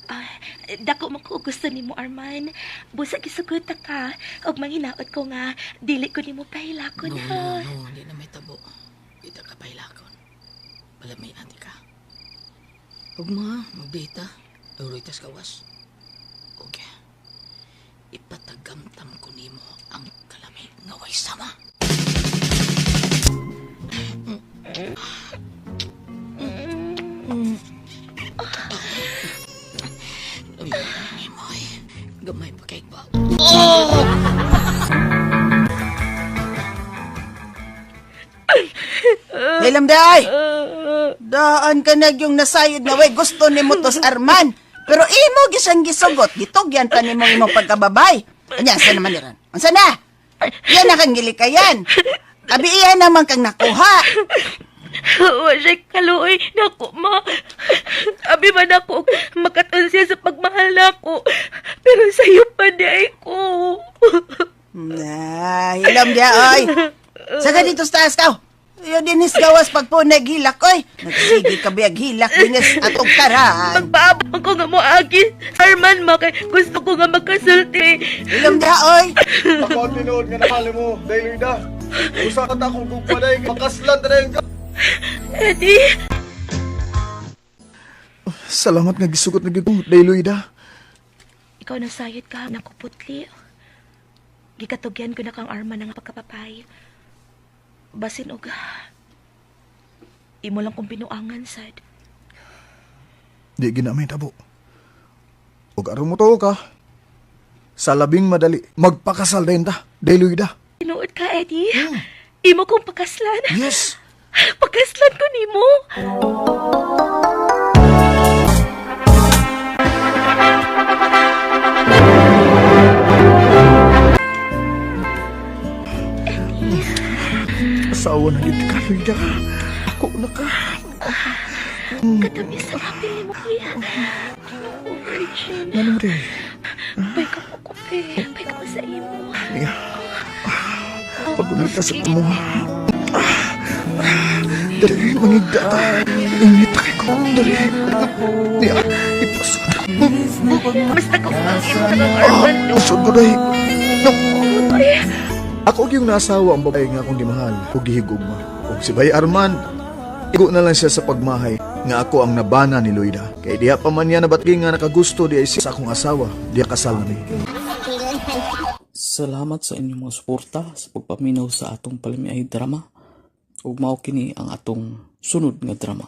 Ah, dako mo ko gusto nimo Arman. Busa gisugot ta ka ug manginaot ko nga dili ko nimo pahilakon No, ha. no, no, di na may tabo. Di ta ka pahilakon. Palamay ati ka. Ug ma, magdita. Duroy tas kawas. Okay. Ipatagamtam ko nimo ang kalami nga way sama. Uy, moy. Gamay pa kay ba. Oh! Ilam day! Daan ka na yung nasayod nga way gusto ni mo tos Arman. Pero imo gisang gisugot, gitugyan pa nimo imong pagkababay. Anya sa naman niran? Unsa na? Yan na kang gilikayan. Abi iya naman kang nakuha. Wa siya kaluoy nako, ma. Abi man ako, makatun siya sa pagmahal nako. Pero sayo pa di ay ko. Na, hilom dia oy. Sa ganito sa taas ka. Yo dinis gawas pagpunag hilak oy. Nagsige ka biyag hilak dinis atong taran. Magpaabang ko nga mo agi. Arman ma kay gusto ko nga makasulti. Hilom dia oy. Ako ang tinuod nga nakali mo, Dayloy da. Usa ka ta akong gugma day, makaslan ta dayon ka. Eddie. Salamat nga gisugot na gyud ko, Dayloy da. Ikaw na sayod ka, nakuputli. Gikatugyan ko na kang Arman ng pagkapapay. Basin og imo lang kong binuangan sad. Di ginamay tabo. Ug aron mo to ka. Sa labing madali, magpakasal dayon ta, Dayloy da. Tinuod ka, Eddie. Imo kong pakaslan. Yes. Pakaslan ko nimo. Asawa na gyud ka, Loida. Ako na ka. Katamis sa apil nimo, kuya. Ginoo, virgin. Ano mo day? Bay ka mo ko, pe. Bay ka mo sa imo. Niya. Pagod ka sa mo. Dali, mangigda ta. Ingit kay ko. Dali. Niya, ipasok. Basta ko ang imo sa kang Arman. Usod ko day. No. Ako yung naasawa ang babae nga akong gimahal ug gihigugma. Ug si Bay Arman, igo na lang siya sa pagmahay nga ako ang nabana ni Loida. Kay diha pa man niya nabatgi nga nakagusto di ay siya sa akong asawa, diha kasal na mi. Salamat sa inyong mga suporta sa pagpaminaw sa atong palamiay drama. Ug mao kini ang atong sunod nga drama.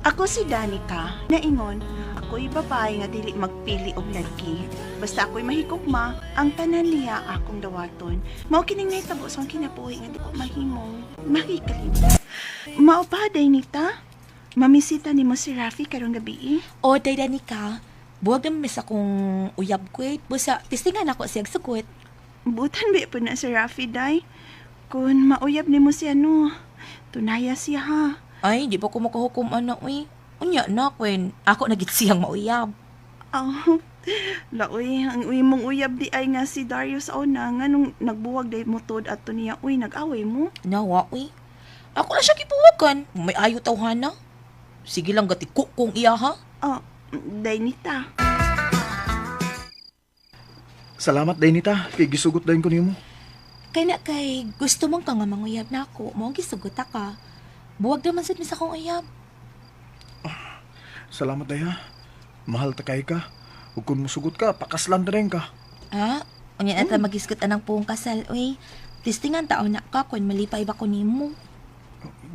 Ako si Danica, naingon, ako'y babae nga dili magpili og laki. Basta ako'y mahigugma, ang tanan niya akong dawaton. Mao kining nahitabo sa akong kinabuhi nga di ko mahimong makikalimot. Mao pa, Dainita? Mamisita nimo si Rafi karong gabi. eh? O, day Danica. Buwag naman mis akong uyab ko eh. Busa, tistingan ako siyang sugot. Butan ba po na si Rafi, day? Kung mauyab nimo siya no, tunaya siya ha. Ay, di pa ko makahukom ana, uy. Unya na, kwen. Ako nagit siyang mauyab. Oh, laoy, ang uy mong uyab di ay nga si Darius ona nga nung nagbuwag day mo tod ato niya, uy, nag-away mo. Nawa, uy. Ako na siya gipuwagan. May ayo tawhana. Sige lang gati kung iya ha. Oh, Dainita. Salamat Dainita, kay gisugot dayon ko nimo. Kay na kay gusto mong ka nga manguyab na ako, mo ang gisugot ka. Buwag naman sad mi sa akong uyab. Salamat day ha. Mahal ta kay ka. Ug kung musugot ka, pakaslan ta dayon ka. Ha? Unya na ta magisgot anang puong kasal, uy. Tistingan taon na ka kun malipay ba ko nimo.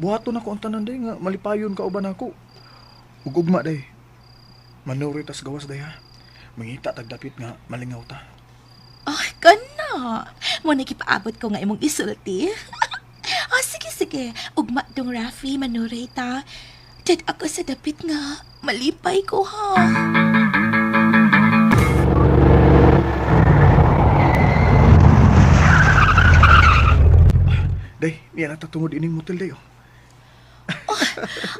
Buhaton ako ang tanan day nga malipayon ka uban ako. Ug ugma day. Manuri tas gawas day ha. Mangita tag dapit nga malingaw ta. Ay, kana. Mo na gipaabot ko nga imong isulti. Ah, sige, sige. Ugma dong Rafi, manuray ta. Dad ako sa dapit nga. Malipay ko ha. Day, niya na ta tungod ining motel day oh.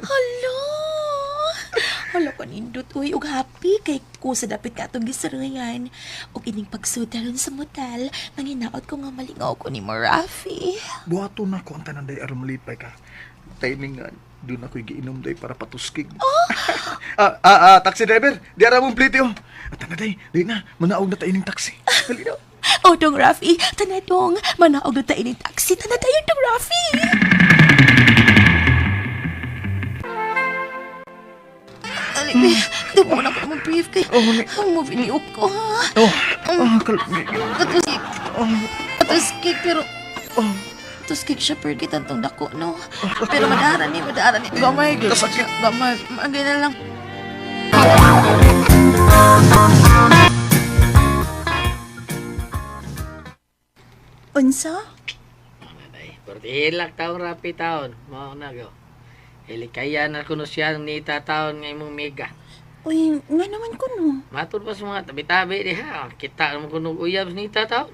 Hala! Hala ko nindot, uy. Ug happy kay ko sa dapit nga atong gisarayan. Ug ining pagsuda ron sa motel, manginaot ko nga malingaw ko ni mo, Rafi. Buhaton nako ang tanan day aron malipay ka. Timing nga doon ako'y giinom day para patuskig. Taxi driver, di ara mong plate oh. At na day, day na, manaog na ta ining taxi. Dali na. O, dong Rafi, tanadong, manaog na tayo ng taxi. Tanadayon, dong Rafi! Alibi, dumo na ko ng brief kay. Ang movie ni ko, ha? Oh, ah, kalmi. Katus, katus pero... Tuskik siya, pero kita tong dako, no? Pero madaran ni, madaran ni. Gamay, Kasakit. gamay. Magay na lang. Unsa? Pero hilak taon rapi taon. Mao na go. Ilikaya na kuno siya ni taon nga imong mega. Uy, nga naman ko no. Matod pa sa mga tabi-tabi diha. Kita naman kuno og uyab nita taw.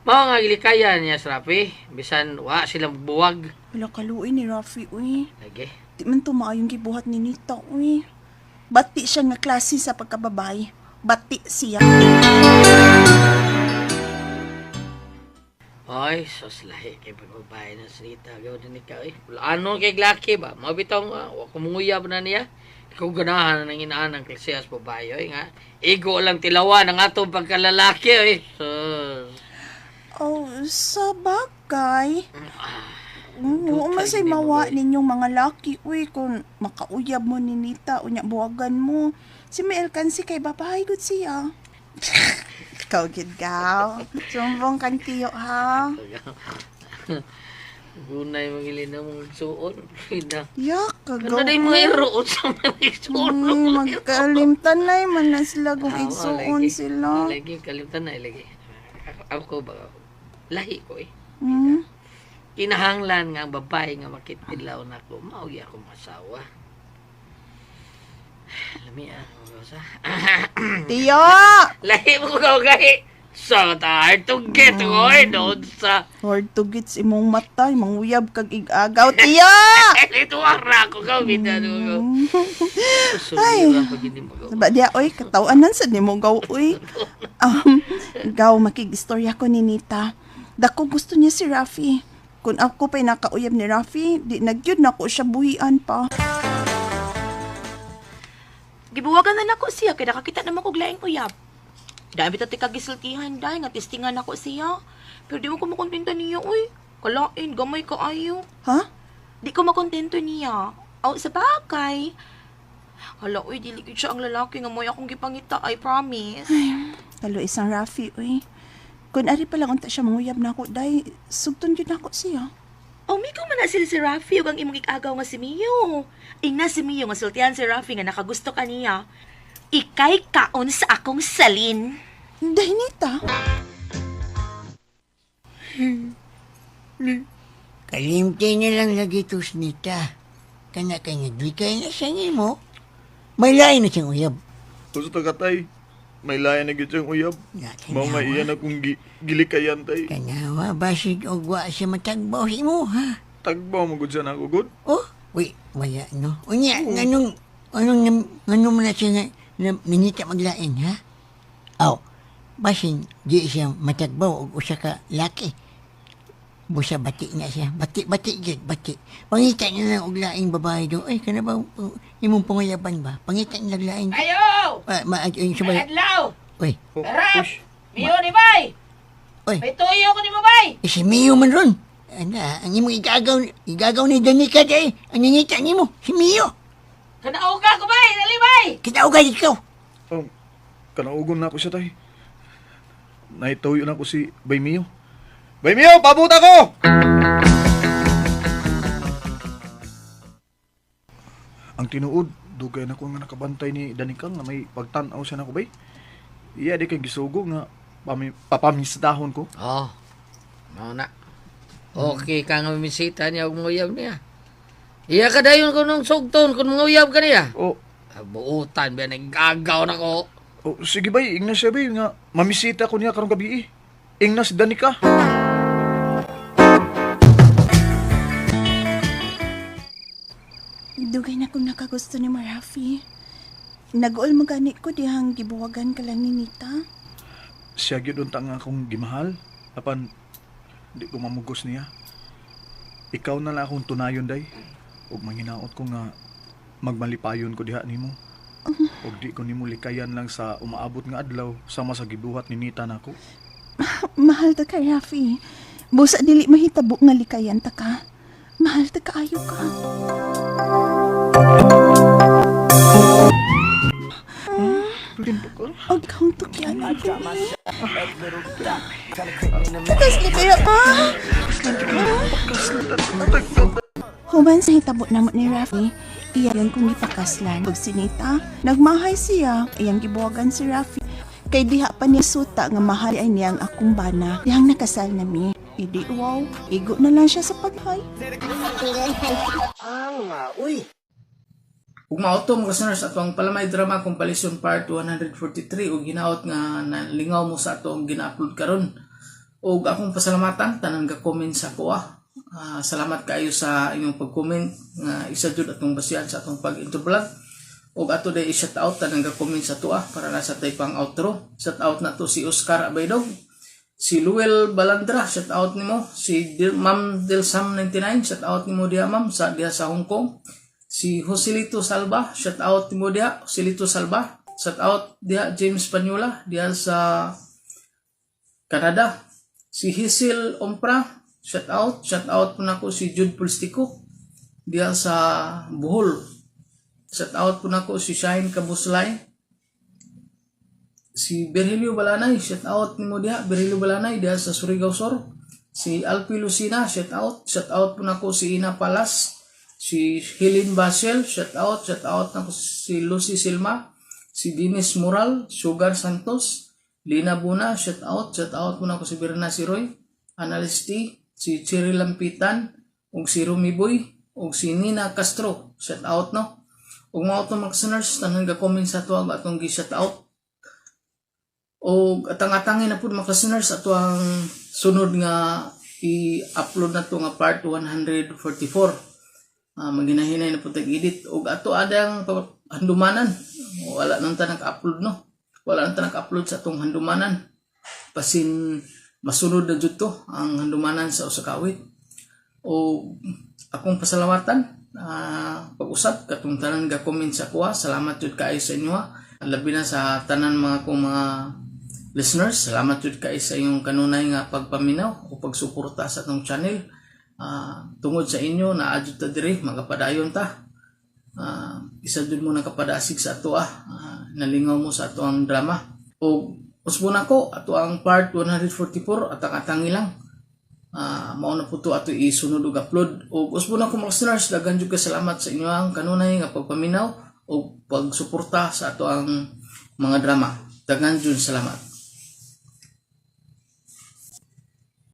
Mao nga gilikayan niya sa Rafi. Bisan wa sila buwag. Wala kaluoy ni Rafi, uy. Lagi. Di man to maayong gibuhat ni Nita, uy. Bati siya nga klase sa pagkababay. Bati siya. Oy, sus lahi kay pagbabae na sa Nita. Gawin na ikaw eh. Ano kay Glaki ba? Mao bitaw nga, wa ko manguyab na niya. Ikaw ganahan na nang inaan ang klasehas babae oy nga. Igo lang tilawan ang atong pagkalalaki oy. Sus. Oh, sa bagay. Oo, man say mawa ninyong mga laki, uy, kung makauyab mo ni Nita, unya buwagan mo. Si Mael Kansi kay babae gud siya. Ikaw gid gaw. Sumbong kang tiyo ha. Gunay mangilin na mong suon. Ina. Yak, kagaw. Ano na yung mga iroon sa mga igsuon? Magkalimtan na man na sila kung igsuon sila. Lagi, kalimtan na lagi. Ako ba? Lahi ko eh. Hmm? Kinahanglan nga ang babae nga makitilaw na ako, maugi ako masawa. Lami ah, sa. Tiyo! Lahi mo ko gahi. So hard to get oy doon sa. Hard to get sa imong mata, imong uyab kag igagaw. Tiyo! Ito ra ko ka bida ko. Ay. Ba diya, oy, katawanan sa nimo gaw, oy. Gaw, makigistorya ko ni Nita. Dako gusto niya si Rafi. Kung ako pa'y nakauyab ni Rafi, di nagyud na ko siya buhian pa. Gibuwagan na nako siya kay nakakita naman kog laing uyab. Dami ta tika gisultihan day nga testingan nako siya. Pero di mo ko makontento niya oy. Kalain gamay kaayo. Ha? Di ko makontento niya. Aw sa bagay. Hala oy, dili gyud siya ang lalaki nga mo'y akong gipangita, I promise. Talo isang Rafi, oy. Kung ari pa lang unta siya manguyab na ako, day, sugton gyud nako siya. Oh, mikaw man na sila si Rafi ug ang imong ikagaw nga si Mio. Ingna si Mio nga sultihan si Rafi nga nakagusto ka niya. Ikay kaon sa akong salin. Day, Nita. Kalimti na lang lagi to nita. Kana kay naglikay na siya nimo. May lain na siyang uyab. Gusto ka tay. May lain na gyud siyang uyab. Mao nga iyan akong gilikayan tay. Kanawa basig og wa siya matagbaw sa imo ha. Tagbaw mo gud siya nako gud. Oh, uy, wala no. Unya, nganong anong nganong man na siya nga nangita maglain ha? Aw, basin di siya matagbaw og usa ka laki. Busa bati na siya. Bati, bati, gid, bati. Pangita niya lang og laing babae do. Ay, kana ba imong pangayaban ba? Pangita niya lang laing. Ayo! Ah, ma, ay, subay. Adlaw! Uy, Rap! Mio ni bay! Uy. May tuyo ko ni mo bay! Eh, si Mio man ron. Ana, ang imong igagaw, igagaw ni Danica day. Ang nangita nimo, si Mio. Kanauga ko bay! Dali bay! Kita ugay ikaw. Oh, kanaugon na ako siya tay. Naituyo na ako si Bay Mio. Bay Mio, pabot ako! Ang tinuod, dugay na ko nga nakabantay ni Danica nga may pagtan-aw siya nako bay. Iya di kay gisugo nga papamisdahon ko. Oh, mao na. Okay ka nga misita niya og manguyab niya. Iya ka dayon ko nung sugton kung manguyab ka niya. Oh. Buutan ba nagagaw na ko. Oh, sige bay, ingna siya bay nga mamisita ko niya karong gabi. Ingna si Danica. Dugay na kong nakagusto ni Rafi. Nag-uol mo gani ko dihang gibuwagan ka lang ni Nita. Siya gyud unta nga akong gimahal. Apan di ko mamugos niya. Ikaw na lang akong tunayon day. Ug manginaot ko nga magmalipayon ko diha nimo. Ug di ko nimo likayan lang sa umaabot nga adlaw sama sa gibuhat ni Nita nako. Mahal ta ka, Rafi. Busa dili mahitabo nga likayan ta ka. Mahal ta kaayo ka. Og kang tukyan ako. Takas ni kayo, ah! Human sa hitabo namo ni Rafi, iyan kong gipakaslan. Pag sinita, nagmahay siya, iyang gibuwagan si Rafi. Kay diha pa niya suta nga mahal ay niyang akong bana. Dihang nakasal na mi. Idi wow, igo na lang siya sa paghay. Uy. Ug mao to, mga listeners, ato ang Palamay Drama Compilation Part 143 ug hinaot nga nalingaw mo sa atong gina-upload karon. Ug akong pasalamatan tanan ga comment sa akoa. Salamat kaayo sa inyong pag-comment nga isa jud atong basihan sa atong pag-intro vlog. Ug ato day i-shout out tanan ga comment sa atoa para na sa tay pang outro. Shout out na to si Oscar Abaydog, si Luel Balandra, shout out nimo, si Ma'am Delsam 99, shout out nimo diha, ma'am, sa diha sa Hong Kong. Si Joselito Salva, shout out nimo diha, Joselito Salva. Shout out diha James Panula diha sa Canada. Si Hisil Ompra, shout out, shout out po nako si Jude Pulstico diha sa Bohol. Shout out po nako si Shine Kabuslay. Si Berhilio Balanay, shout out nimo diha, Berhilio Balanay diha sa Surigao Sur. Si Alpi Lucina, shout out, shout out po nako si Ina Palas. Si Helen Basel, shout out nako si Lucy Silma, si Dennis Mural, Sugar Santos, Lina Buna, shout out po nako si Berna Siroy, Analyst T, si Cherry Lampitan, ug si Rumi Boy, ug si Nina Castro, shout out, no. Ug mga auto mga listeners, tanan ga comment sa ato ang atong gi-shout out. O atang-atangin na po, mga listeners, ato ang sunod nga i-upload na to nga part 144. Maginahinay na po tag edit og ato adang handumanan. Wala nang ta nag-upload, no. Wala nang ta nag-upload sa atong handumanan. Basin masunod na jud to ang handumanan sa usa ka awit. O akong pasalamatan pag-usap katong tanan ga comment sa akoa. Salamat jud kaayo sa inyo ha. Labi na sa tanan mga kong mga listeners, salamat jud kaayo sa inyong kanunay nga pagpaminaw o pagsuporta sa atong channel. Tungod sa inyo naa jud ta diri, magapadayon ta. Isa jud mo nakapadasig sa ato ah. Nalingaw mo sa ato ang drama. O usbon ako ato ang part 144, atang-atangi lang. Mao na po to ato isunod og upload. Og usbon ako, mga listeners, daghan jud ka salamat sa inyo ang kanunay nga pagpaminaw o pagsuporta sa ato ang mga drama. Daghan jud salamat.